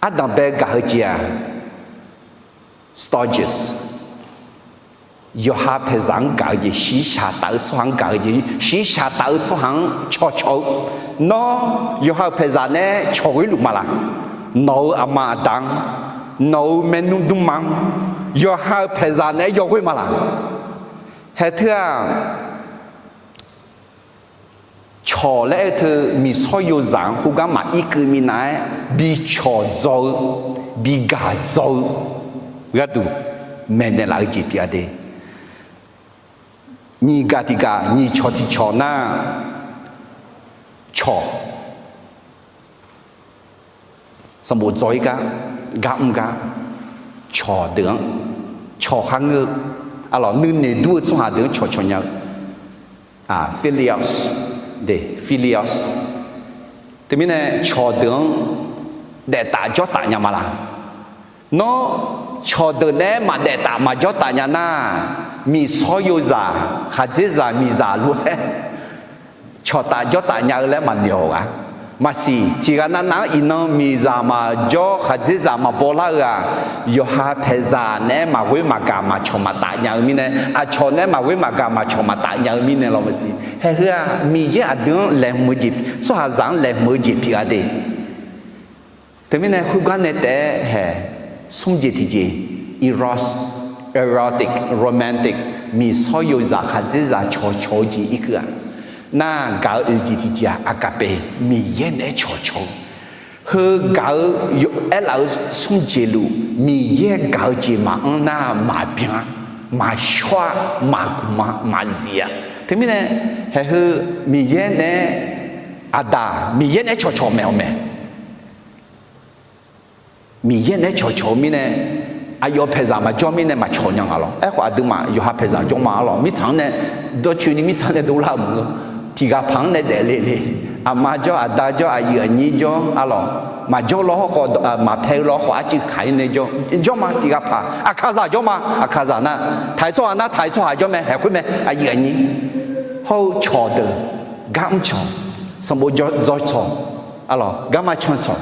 Ardanqbae gaq-eu jeq-aq, stages, yawqha paeqzaq-anr gaq-eu jeq, shiqshaq taf-eu tsawrhaq-anr gaq-eu jeq, shiqshaq taf-eu tsawrhaq-anr cawqcawq-eu. Nawr yawqha-euq paeqzaq naeq-aer cawq ghoer luf ma laq? Nawq-euq aqma aqda-anr, nawq-euq maernmr dmrma-anr, yawqha-euq paeqzaq naeq-aer yawghoer ma laq? Haeq teu-aq, cawq laer aer-eu teu miqsawr yozaq-anr khoergar maqir keuv minav-aer bi cawq dzaw-eu, bi gaq dzaw-eu gharduq maeqnaeq laf-eu jeq pyeuf-a de. Nyiq gaq tiq gaq, nyiq cawq tiq cawq nar, cawq sanqbof dzaw-ir gar, gar mr gar, cawq deuq-anr, cawq kharngeur-eu, aqlawq nuinoeq dur-eu tsawrhaq deuq-anr cawqcawq nya-eu, philia, philia. Teumirnae cawq deuq-anr daeftaf jawrtaf nya ma laq? Nawr cawq deuq naeq-aer maqdaef taf maqjawr taf nya nar, miqsawr yozaq khaqdzerzaq miqzaq lof-aer cawqtaf jawrtaf nya-eu laer maqnoeq-awq gaq. Maqsiq, tiqghaq navnav-anr iqnan miqzaq maqjawr khaqdzerzaq maqbaw lar-eu-aq, yawqha paeqzaq naeq-aer maqghoer maqgaq maqcawq maqtaf nya-eu mirnae, aqcawq naeq-aer maqghoer maqgaq maqcawq maqtaf nya-eu mirnae lawr maqsiq. Haeq heu-aq, Miqyaer aqdui-anr laeqhmq-eu jeq, tsawrhaqzaq-anr laeqhmq-eu jeq pyeuf-a de. Teumirnae khoergar nae taef-aer haeq smr jeq tiqjeq, eros, erotic, romantic, miqsawr yozaq khaqdzerzaq cawqcawq-eu jeq irkeuv-aq, nar gaq-eu oeq jeq tiqjeq-aq, agape, Miqyaer naeq-aer cawqcawq-eu. Heu gaq-eu aerlaf-eu smr jeq luf, Miqyaer gaq-eu jeq maqanr nar maqbyan-a, maqshawr-a, maqgmq-a, maqzif-a. Teumirnae haeq heu Miqyaer naeq-aer, aqdaq Miqyaer naeq-aer cawqcawq maeq-awq mae. Miqyaer naeq-aer cawqcawq-eu mirnae, aqyawf paeqzaq maqjawr mirnae maqcawq nya nga lawr. Aerkhawf aqduimaf yawqha paeqzaq jawr ma-ar lawq. Mirtsaq-anr nae dawrcoeni mirtsaq-anr nae dovlar-euq maqngeur. Tiqghaq paq-anr nae daefle le. Aqma jawr, aqda jawr, aqyuif aqnyir jawr-ar lawq. Maqjawr lawr hawrkhawf, maqpae-eu lawr khawf arcuiv kaq-ir nae jawr. Jawr ma tiqghaq paq. Aqkaqzaq jawr ma, aqkaqzaq nar, taq-iq tsawrhaq nar taq-iq tsawrhaq jawr mae, haeq khoer mae, aqyuif aqnyir. Hawr-eu cawq deuq, gar mr cawq, sanqbof dzaw cawq, aqlawq garma can cawq.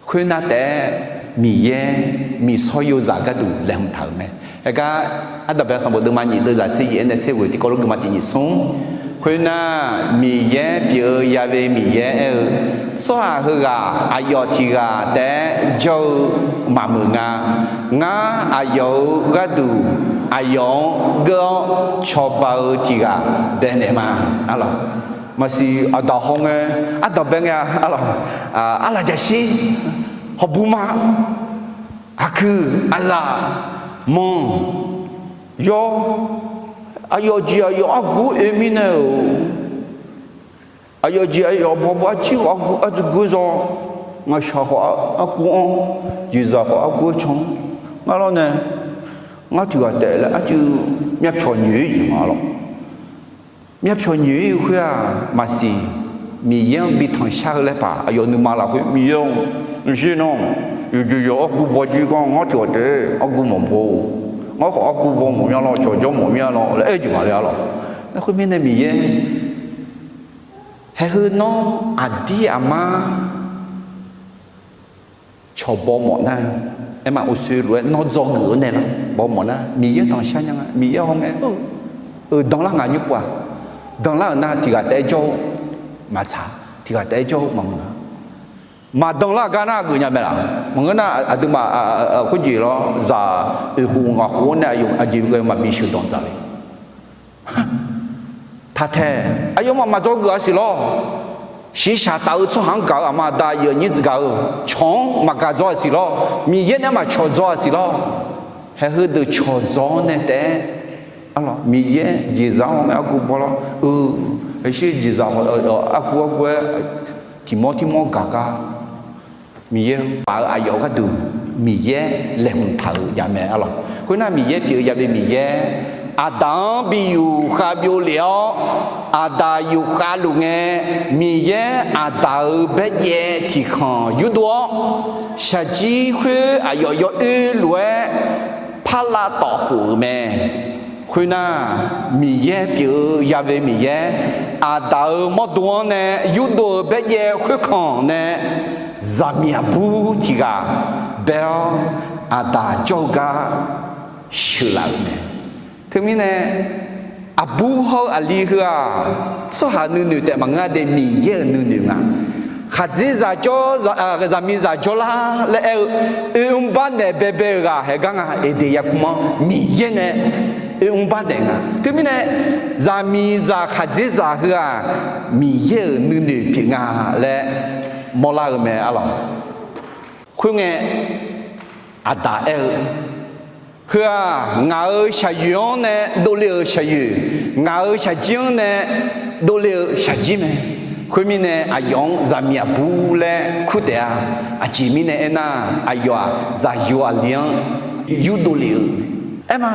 Khoernar taef-aer Miqyaer miqsawr yozaq gharduq laeqhmq taq-euq mae. Aergar, ardanqbae sanqbof deuvma nyiq deuvzaq tser yif-aer nae tser ghoeq tiqkawv lof geufma tiq nyiq smr. Khoernar, Miqyaer pyeuf-eu yale Miqyaer aer-eu, tsawrhaq heughaq aqyawf tiq ghaq taef-aer jawr-eu maqmeuq nga. Ngar aqyawf-euq gharduq aqyawf-anr geur-awr cawba-eu tiq ghaq baenaeq ma. Arlawq, maqsiq aqdaq haw ngae, ardanq bae ngae-a. Arlawq, arlaq jaqshir, hawqbu ma, aqkuiq, aqlaf, manq, yawr, aqyawf jeq aqyawf argu oe mirnae-euq, aqyawf jeq aqyawf bawba arjir khawf argu argu-aer zaw, ngaqshaq khawf argu-anr, jeqzaq khawf argu-aer can-anr, ngar lawr nae, ngar tiq ghaq taef laer arcuiv myavpyawq nyoeq-ir jeq ma lawr. Myavpyawq nyoeq-ir-eu khoer-aq, maqsiq Miqyaer-anr bi tanqshar-eu laer paq aqyawf nuima lafkhoer Miqyaer-or, mqshir nar, yawqjeq yawq argu baw jir gar ngar tiq ghaq taef argu mawf bo, ngar khawf argu baw mawf mya lawr, cawqjawr mawf mya lawr laer aer-eu jeq ma le-a lawq. Khoermirnae Miqyaer, haeq heu nawr aqdir aqmar cawq baw mawf nar, aerma uqshoe lof-aer nawr dzawgeuf-eu nae lar baw mawf nar, Miqyaer tanqshar nya nga. Miqyaer haw ngae, euq danlar ngaq nymr pov-aq, danlar-euq nar tiq ghaq taef-aer jawr-eu maqtsaq, tiq ghaq taef-aer jawr-eu maqmuiq-a. Maqdanlar gar nar geufnya mae laf. Maqngeur nar aqduimaf khoerjeq lawr zaq oeq khof ngaq khof-anr nae aqjeq ghae maqbi sheuqdanq dzaq le. Taqtaeq, aqyawfmaf maqdzawgeuf-a siq lawr. Shiqshaq taf-eu tsawrhaq-anr gaq-eu aqma aqda aqyuif aqnyir gaq-eu cawq-anr maqgaq dzaw-a siq lawr. Miqyaer nae maqcawq dzaw-a siq lawr. Haeq heudeuq cawq dzaw-awr nae taef-aer, Miqyaer jeqzaq-anr argu baw lawr-eu, aqshir jeqzaq argu argu-aer tiq mawr tiq mawr gaq gar Miqyaer paf-eu aqyawf gharduq Miqyaer laeqhmq taq-euq jav mae. Arlawq, khoernar Miqyaer pyeuf-eu yale Miqyaer, Aqdaq-anr bi yufkhav byov lef-awr, Aqdaq yufkhav luf ngae, Miqyaer Aqdaq-euq baerjaev tiq khanq yurdov-awr, shaqjir khoer aqyawf yawoer lof-aer par lavtawf khof-euq mae. Khoernar, Miqyaer pyeuf-eu yale Miqyaer, Aqdaq-euq mawrdo-anr nae yurdov-euq baerjaev khoerkanq nae zaqmiq aqbur tiq ghaq bae-awr, Aqdaq jawr-eu gar sheuqlaf-euq mae. Teumirnae, aqbur hawr-eu aqli heu-aq, tsawrhaq nuinoeq taef maqngeur-a de, Miqyaer-euq nuinoeq nga. Khaqdzerzaq jawr, zaqmiqzaq jawrlar laer aer-eu, oermr barnaeq baebae-euq ghaq haeq gar nga, Eqdeq yarkmr-anr Miqyaer nae oermr barnaeq nga. Teumirnae, zaqmiqzaq khaqdzerzaq heu-aq, Miqyaer-euq nuinoeq pyeuf nga laer mawrlar-eu mae. Arlawq, khoerngae, Aqdaq aer-eu, Heu-aq, ngaq-euq shaqyoeq-anr nae dovle-euq shaqyoeq, ngaq-euq shaqjir-anr nae dovle-euq shaqjir mae. Khoermirnae, aqyawf-anr zaqmiq aqbur laer kur taef-a. Aqjeq mirnae aernar, aqyawf-aq, zaqyo aqli-anr yurdov lef-eu. Aerma,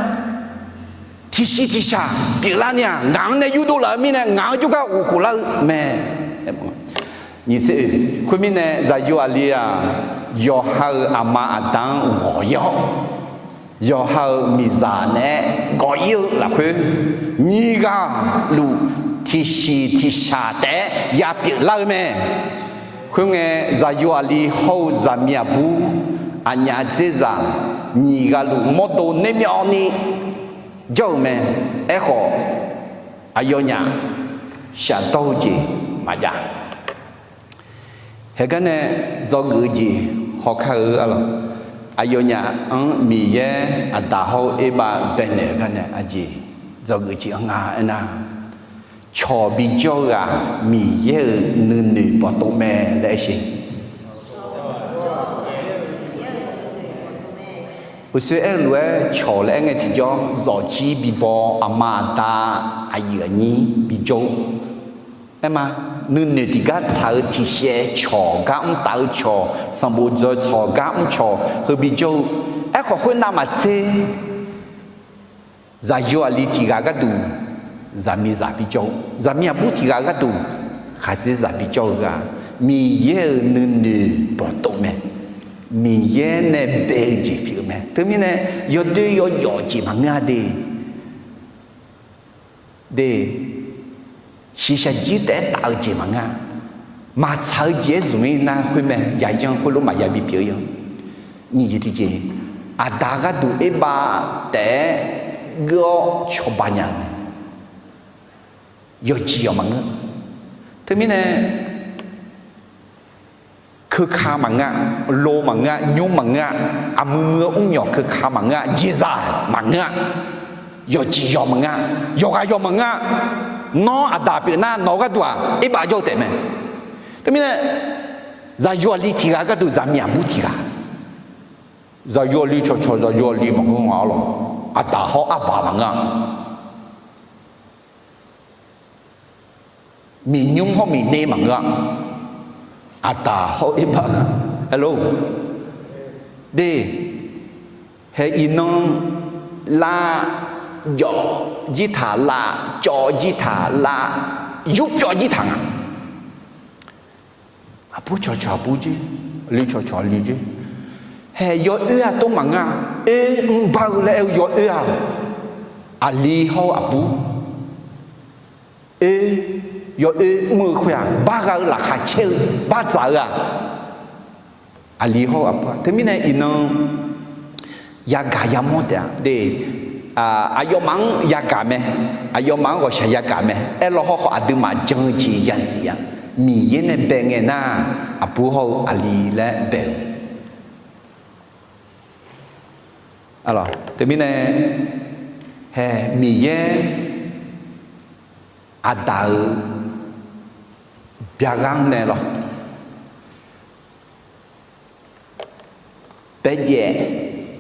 tiqsiq tiqshaq pyeuflar ni-aq, ngaq-anr nae yurdov laf-eu mirnae, ngaq-anr jawrgar ghofkhof lar-eu mae. Nyiq tser oe, khoermirnae, zaqyo aqli-aq, yawqha-euq aqma aqda-anr ghawq-ir-awr, yawqha-euq miqzaq naeq-aer gawq-ir-eu lafkhoer, nyiq ghaq luf tiqsiq tiqshaq taef-aer yapyeuf lar-eu mae. Khoerngae, zaqyo aqli hawr-eu zaqmiq aqbur, aqnyaf dzerzaq, nyiq ghaq luf mawrdo nermyawvni jawr-euq mae. Aerkhawf, aqyawfnyaf shafdawr-eu jeq maqjav. Haeqgar nae dzawgeuf-eu jeq hawkar-eu arlawq, aqyawfnyaf-anr Miqyaer Aqdaq hawr-eu Erbav baenaeq-eu gar nae aqjeq dzawgeuf jeq-anr nga aernar, cawq bijawr-eu ghaq Miqyaer-euq nuinoeq bawqtov mae laer aer sher. Uqshoe aer-eu lof-aer cawq laer aer ngae tiqjawr, zawqjir bibaw, aqma aqda, aqyuif aqnyir bijawr-eu. Aerma, nuinoeq tiqgar tsaq-eu tiqshaev cawq, gar mrtaf-eu cawq, sanqbof dzaw cawq, gar mrcawq heu bijawr-eu. Aerkhawf khoernav maqtser, zaqyo aqli tiq ghaq gharduq zaqmiqzaq bijawr-eu, zaqmiq aqbur tiq ghaq gharduq khaqdzerzaq bijawr-eu ghaq, Miqyaer-euq nuinoeq bawqtov mae. Miqyaer nae bae-eu jeq pyeuf-eu mae. Teumirnae, yawdoer yawjawf jeq maqngeur-a de. De, shiqshaq jir taef-aer taf-eu jeq maqngeur-a. Maqtsaq-eu jeq-aer zmq-ir nar khoermae, yaqyan khoerlof maqya bipyeuf-ir-a. Nyiq jeq tiqjeq, Aqdaq gharduq Erbav taef-aer geur-awr cawba nya-eu mae. yawqjeq yawq maqngeur. Teumirnae keuka maqngeur-a, lo maqngeur-a, nymr maqngeur-a, aqmuiq muiq-eu mrmyawq keuka maqngeur-a, jeqzaq maqngeur-a, yawqjeq yawq maqngeur-a, yawqghaq yawq maqngeur-a, nawr aqdaq pyeuf nar nawq-eu gharduq-aq erbav jawr-eu taef mae. Teumirnae zaqyo aqli tiq ghaq gharduq zaqmiq aqbur tiq ghaq, zaqyo aqli cawqcawq zaqyo aqli maqngeur nga-awr lawq, aqdaq hawr arbaq maqngeur-a. Miqnymr hawr miqner maqngeur-a. Aqdaq hawr erbav, hello, de, hae iqnan lav, jawv jir taq lav, cawv jir taq lav, yurpyawv jir taq nga. Aqbur cawqcawq aqbur jir, aqli cawqcawq aqli jir, hae yawoer-aq tov maqngeur-a. Oer mrbar-eu laer aer-eu yawoer-aq, aqli hawr-eu aqbur, oer, yawoer mr-eu khoer-aq, bargha-eu laqkhaq caer-eu bardzaq-eu-aq, aqli hawr-eu aqbur-aq. Teumirnae iqnan yagaq yamawr taef-a de, aqyawfmaf-anr yagaq mae, aqyawfmaf-anr ghawqshaq yagaq mae. Aerlaw hawrkhawf aqduimaf jan-eu jeq yazif-a, Miqyaer nae bae ngae nar, aqbur hawr-eu aqli laer bae-eu. Teumirnae hae Miqyaer aqdaq-euq byaqghaq-anr nae lawr, baerjaev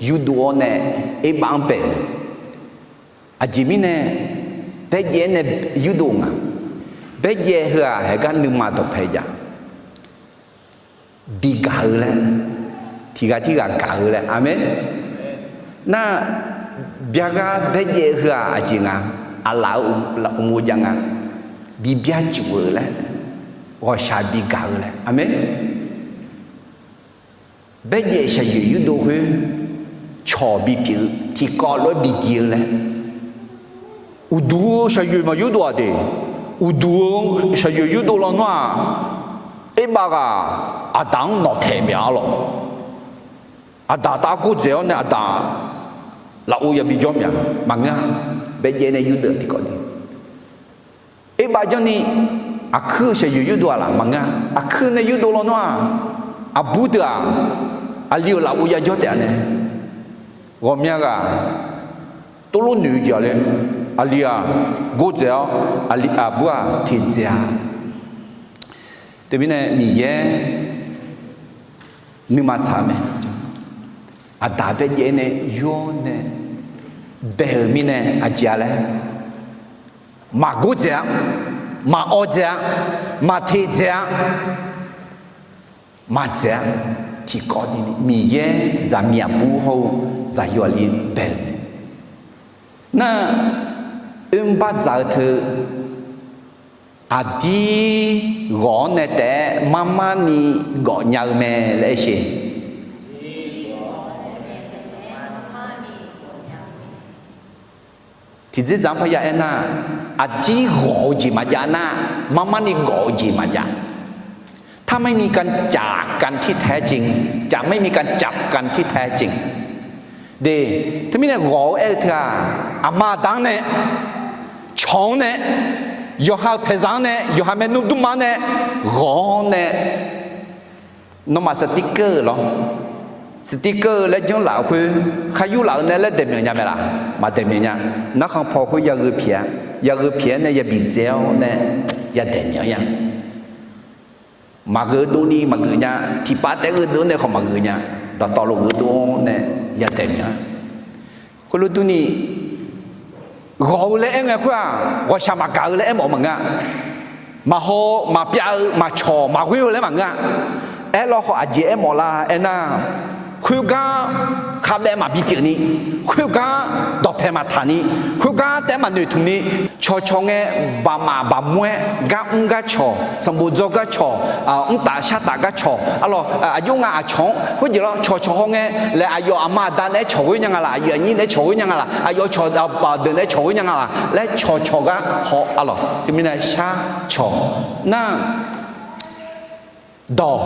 yurdov-awr nae erbav-anr bae-eu. Aqjeq mirnae baerjaev-aer nae yurdov nga. Baerjaev heu-aq haegar nuima dawqpae jav, bigaq-eu laer, tiqghaq tirghaq gaq-eu laer. Aqmeq. Nar, byaqghaq baerjaev heu-aq aqjeq nga, aqlaf-euq uqmov jav nga, bibyar cuf-eu laer, ghawqshaq bigaq-eu laer. Aqmeq. Baerjaev shaqyoeq yurdov khoer cawq bipyeuf-eu tiqkawv lof-aer bigi-eu laer. Uqduq-eu shaqyoeq maqyurdov-aq de. Uqduq-eu shaqyoeq yurdov lawnmr-aq, erbav ghaq aqdaq-anr nawqtaeq mya-ar lawq. Aqdaq taf-aer gordzaeq-awr nae aqdaq lafov yabi jawr mya maqngeur-a. Baerjaev nae yurdov tiqkawv de. Erbav janrni aqkuir-eu shaqyoeq yurdov-aq laf maqngeur-a. Aqkuir nae yurdov lawnmr-aq, aqbur deuq-aq, aqli-euq lafov yajawr taef-a nae, ghawqmya ghaq tov lof noeq-eu jeq-a le. Aqli-aq gordzaeq-awr, aqli aqbur-aq teqdzaeq-a. Teumirnae Miqyaer nuima tsaq-eu mae. Aqdaq baerjaev nae yur-awr nae bae-euq mirnae aqjeq-a laer, maqgordzaeq-a, maqawv dzaeq-a, maqteq dzaeq-a, maqdzaeq-a. Tiqkawv ni Miqyaer zaqmiq aqbur hawr-eu zaqyo aqli bae-euq mae. Nar, oermr bardzaq-eu teu, aqdir ghawq-anr nae taef-aer marmarni gawf nya-eu mae laer aer sher. Tiqdzerdzaq-anr parya aernar, aqdir ghawq-eu jeq maqjav nar, marmarni gawf-eu jeq maqjav. ถ้าไม่มีการจากกันที่แท้จริง จะไม่มีการจับกันที่แท้จริง de. Teumirnae ghawq-eu aer-eu teu-aq, aqma aqda-anr nae, cawq-anr nae, yawqha-euq paeqzaq-anr nae, yawqha maernmr dmrma-anr nae, ghawq-anr nae, nawmaf สติ๊กเกอร์ lawr, สติ๊กเกอร์ laer janrlaf-euq khoer, khar yurlaf-eu nae laer daeqmyanq nya mae laf? Maqdaeqmyanq nya. Narkhan paw khoer yagheu pyaeq-a, yagheu pyaeq-aer nae yabi dzae-awr nae yadaeqmyanq-a. Maqgheuf dovni maqgeuf nya, tiqpav taef gheuf dov nae khawf maqgeuf nya, dawqtawvluf gheuf dov-awr nae yadaeqmyanq-a. Khoerlof durni, ghawq-eu laer aer ngae khoer-aq, ghawqshaq maqgaq-eu laer aermawf-eu maqngeur-a. Maqhaw, maqpyav-eu, maqcawq, maqghoer-eu laer maqngeur-a. Aerlawkhawf aqjeq aermawf lar aernar, khoergar khavbaev maqbi pyeufni, khoergar dawqpae maqtaq ni, khoergar taef-aer maqnoeq tmq ni, cawqcawq ngae baqmaf baqmur-aer gar mr gar cawq, sanqbof dzawr gar cawq, mrtaf shartaf gar cawq, arlawq, aqjox nga aqcawq-anr khoerjeq lawr cawqcawq haw ngae laer aqyawf aqma aqda naeq-aer cawq ghoer nya nga laf, aqyuif aqnyir naeq-aer cawq ghoer nya nga laf, aqyawf cawq deuq naeq-aer cawq ghoer nya nga laf laer cawqcawq gar haw, arlawq, teumirnae shar cawq nar, dawq,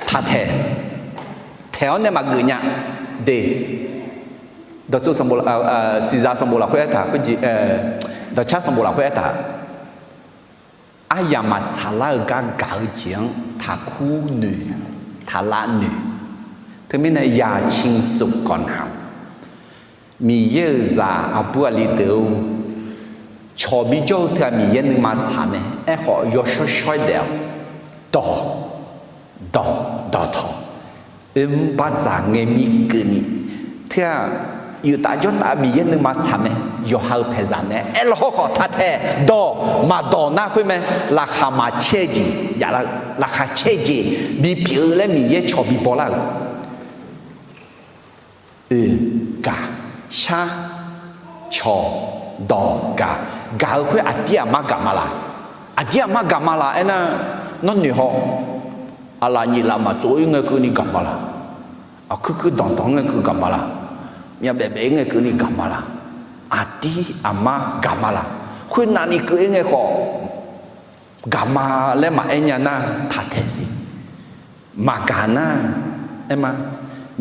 taqtaeq, taeq-awr nae maqgeuf nya de. Dawqtsov sanqbof, siqzaq sanqbof lafkhoer aertaq, dawqcar sanqbof lafkhoer aertaq. aryamq maqtsaq lar-eu gar gaq-eu jeq-anr taqkur noeq, taqlav noeq. Teumirnae อย่าชิงสุขก่อนหนาว Miqyaer-euq zaq aqbur aqli deuq-or, cawq bijawr-eu teu-aq Miqyaer nuima tsaq mae. Aerkhawf yawshawr shawr-aer daef-awq. Dawq, dawq, dawqtawq, oermr bardzaq ngae mir keuvni, teu-aq, yuftav jawrtav Miqyaer nuima tsaq mae. Yawqha-euq paeqzaq nae aerlaw hawrkhawf taq taeq dawq maqdawq nar khoer mae. Laqkhaq maqcaer-eu jeq jav lar-eu, laqkhaq caer-eu jeq bipyeuf-eu laer Miqyaer cawq bibaw lar-euq. Oe, gaq, shar, cawq, dawq, gaq. Gaq-eu khoer aqdir aqmar gaq ma laq? Aqdir aqmar gaq ma laq aernar, nawr noeq haw. Aqlaf nyif laf maqtsov-ir ngae keuvni gaq ma laq? Aqkuir kuir danqdanq-ir ngae keuv gaq ma laq? Myavbaef baef-ir ngae keuvni gaq ma laq? Aqdir aqmar gaq ma laq? Khoernavni keuv-ir ngae khawf, gaq ma laer maqaer nya nar taq taeq siq. Maqgaq nar, aer ma,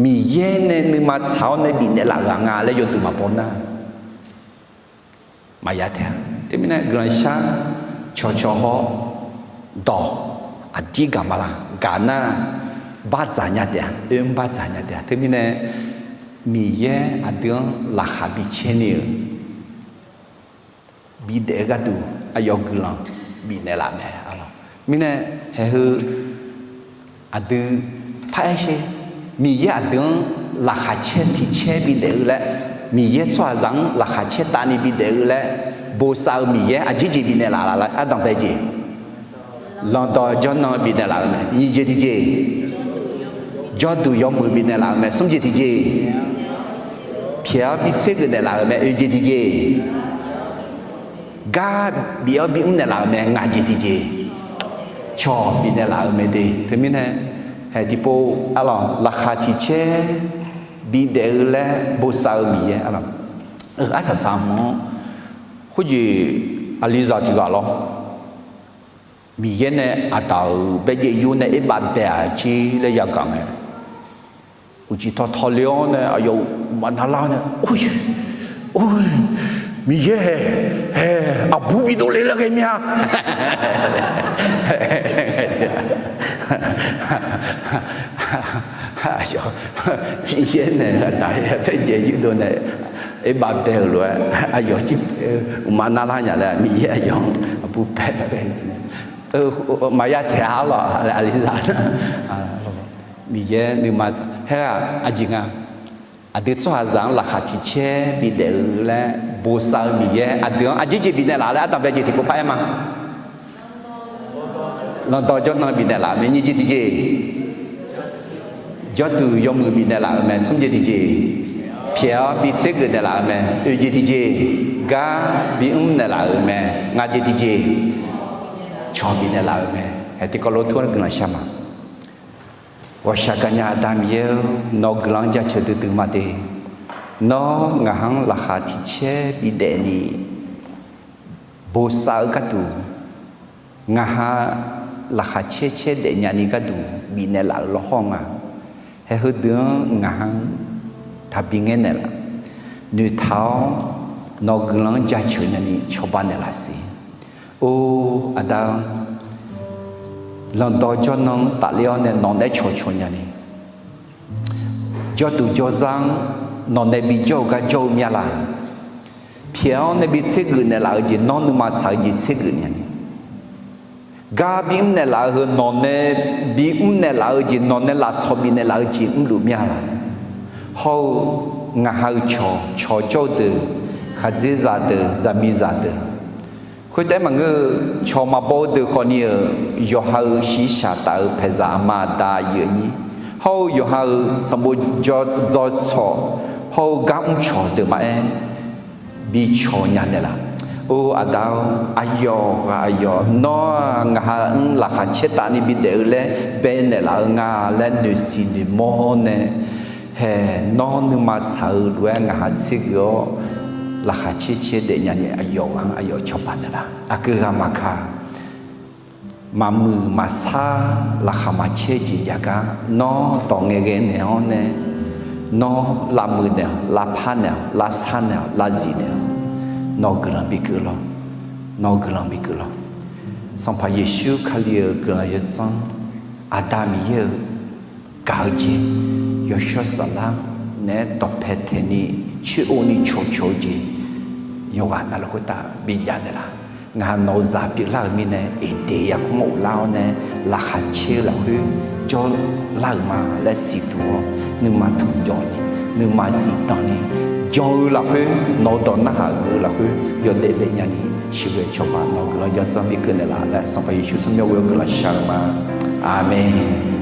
Miqyaer nae nuima tsaq-awr nae bifnaeq laf-euq ghaq nga laer yawduq maqbaw nar, maqya taef-a. Teumirnae guiqlanq shar, cawqcawq haw, dawq, aqdir gaq ma laq? Gaq nar, bardzaq nya taef-a, oermr bardzaq nya taef-a. Teumirnae Miqyaer aqdui-anr laqkhaq bicaer ni-euq bidaef-eu gharduq aqyawf guiqlanq bifnaeq laf mae. Mirnae, haeq heu aqdui paraer sher. Miqyaer aqdui-anr laqkhaq caer tiq caer bidaef-eu laer, Miqyaer tsawrhaqzaq-anr laqkhaq caer tavni bidaef-eu laer bosav-eu Miqyaer aqjeq jeq bifnaeq laf laf laer ardanq bae jeq. Lanqdawq jawrnan bifnaeq laf-euq mae. Nyiq jeq tiqjeq, jawrduq yawmuiq bifnaeq laf-euq mae. Smr jeq tiqjeq, pyaeq-awr bitser geuf naeq laf-euq mae. Oeq jeq tiqjeq, gar bif-awr bimr naeq laf-euq mae. Ngaq jeq tiqjeq, cawq bifnaeq laf-euq mae de. Teumirnae, haeq tiqpov arlawq, laqkhaq tiq caer bidaef-eu laer bosav-eu Miqyaer arlawq. Arsaq saq hmq-anr, khoerjeq aqlizaq tiq ghaq lawr, Miqyaer nae aqdaq-euq baejaev yur nae aerbav bae-aq jir laer yagaq ngae, uqcif tawqtawq le-awr nae aqyawf uqmaf navlar-awr nae, Or, Miqyaer hae, hae, aqbur bidov le laer ghae mir-a. Miqyaer nae aqdaq-euq baejaev yurdov nae aerbav bae-euq lof-aer aqyawf jir uqmaf navlar nya laer Miqyaer aqyawf-anr aqbur bae-a. Maqya taeq-a lawq, aqlizaq nar, Miqyaer nuima haer-aq aqjeq nga. Aqdui tsawrhaqzaq-anr laqkhaq tiq caer bidaef-eu laer bosav-eu Miqyaer aqdui-anr aqjeq jeq bifnaeq laf laer ardanq bae jeq tiqpov paraer ma. Lanqdawq jawrnan bifnaeq laf-euq mae. Nyiq jeq tiqjeq, jawrduq yawmuiq bifnaeq laf-euq mae. Smr jeq tiqjeq, pyaeq-awr bitser geuf naeq laf-euq mae. Oeq jeq tiqjeq, gar bimr naeq laf-euq mae. Ngaq jeq tiqjeq, cawq bifnaeq laf-euq mae. Haeq tiqkawv lof-aer guiqlanq shar ma. Ghawqshaq gaqnya Aqda Miqyaer-or, nawq-eu guiqlanq-anr jaceuq duidui ma de. Nawr ngaq-anr laqkhaq tiq caer bidaef ni bosav-eu gharduq, ngaq-ha laqkhaq caer caer daefnya ni gharduq bifnaeq laf-euq lawrhawr nga. Haeq heudeuq-anr ngaq-anr taqbi ngaer naeq laf, noeqtaq-awr nawq-eu guiqlanq-anr jaceuq nyani cawba naeq laf siq. Or, Aqda-or, lanqdawq jawrnan-anr tafler-awr nae nawq naeq-aer cawqcawq nyani, jawrduq jawrzar-anr nawq nae bijawr-eu gar jawr-eu mya la? Pyaeq-awr nae bitser geuf naeq laf-eu jeq, nawr nuima tsaq-eu jeq tser geuf nyani, gar bimr naeq laf-eu heu nawq nae bimr naeq laf-eu jeq, nawq nae lafsawq bifnaeq laf-eu jeq mrluf mya la? Hawr-eu ngaq-ha-euq cawq, cawq jawr-eu deuq, khaqdzerzaq deuq, zaqmiqzaq deuq, khoertav-aer maqngeur-eu cawq maqbaw-eu deuq khawfni-euq yawqha-euq shiqshaq taf-euq paeqzaq aqma aqda aqyuif aqnyir, hawr-eu yawqha-euq sanqbof jawr dzaw cawq, hawr-eu gar mr cawq deuq maqaer, bi cawq nya naeq laf. Or, Aqda-or, aqyawf ghaq aqyawf, nawr-aq ngaq-ha-anr laqkhaq caer taf ni bidaef-eu laer bae naeq laf-eu nga laer noeqsiq noeqmawr nae, haeq nawr nuima tsaq-eu lof-aer ngaq-ha tser geuf-awr laqkhaq caer caer daef nyani aqyawf ghaq-anr aqyawf cawba naeq laf. Aqgeu ghaq maqkaq, maqmuiq maqsar, laqkhaq maqcaer jeq jav gar nawr dawq ngae ghae naeq-awr nae, nawr lavmuiq naeq-awq, lavpar naeq-awq, lavsar naeq-awq, lavzif naeq-awq, nawq-eu guiqlanq bi keuv lawq. Nawq-eu guiqlanq bi keuv lawq. Sanqpaq Yeqsur Kali-euq guiqlanq yawdzanr, Aqda Miqyaer-euq gaq-eu jeq, Yawshawr Saflar naeq-aer dawqpae taeqni coer-o ni cawqcawq-eu jeq yawqghaq navluf khoertav bijav naeqlaf. Ngaq nawq-eu zaq pyeuflar-euq mirnae Eqdeq yarkmr ghoflar-awr nae laqkhaq caer-eu lafkhoer jawrlar-euq ma laer siqduq-awr, nuima tanqjawq ni, nuima zifdanq ni, jan-eu lafkhoer nawq-eu dawq narhaq geuf-eu lafkhoer yawdaef daefnya ni, siqghae cawba nawq-eu guiqlanq yawdzanr bikeuv naeqlaf laer Sanqpaq Yeqsur tsawrmyanr ghoe-awr guiqlanq shar-eu ma. Aqmeq.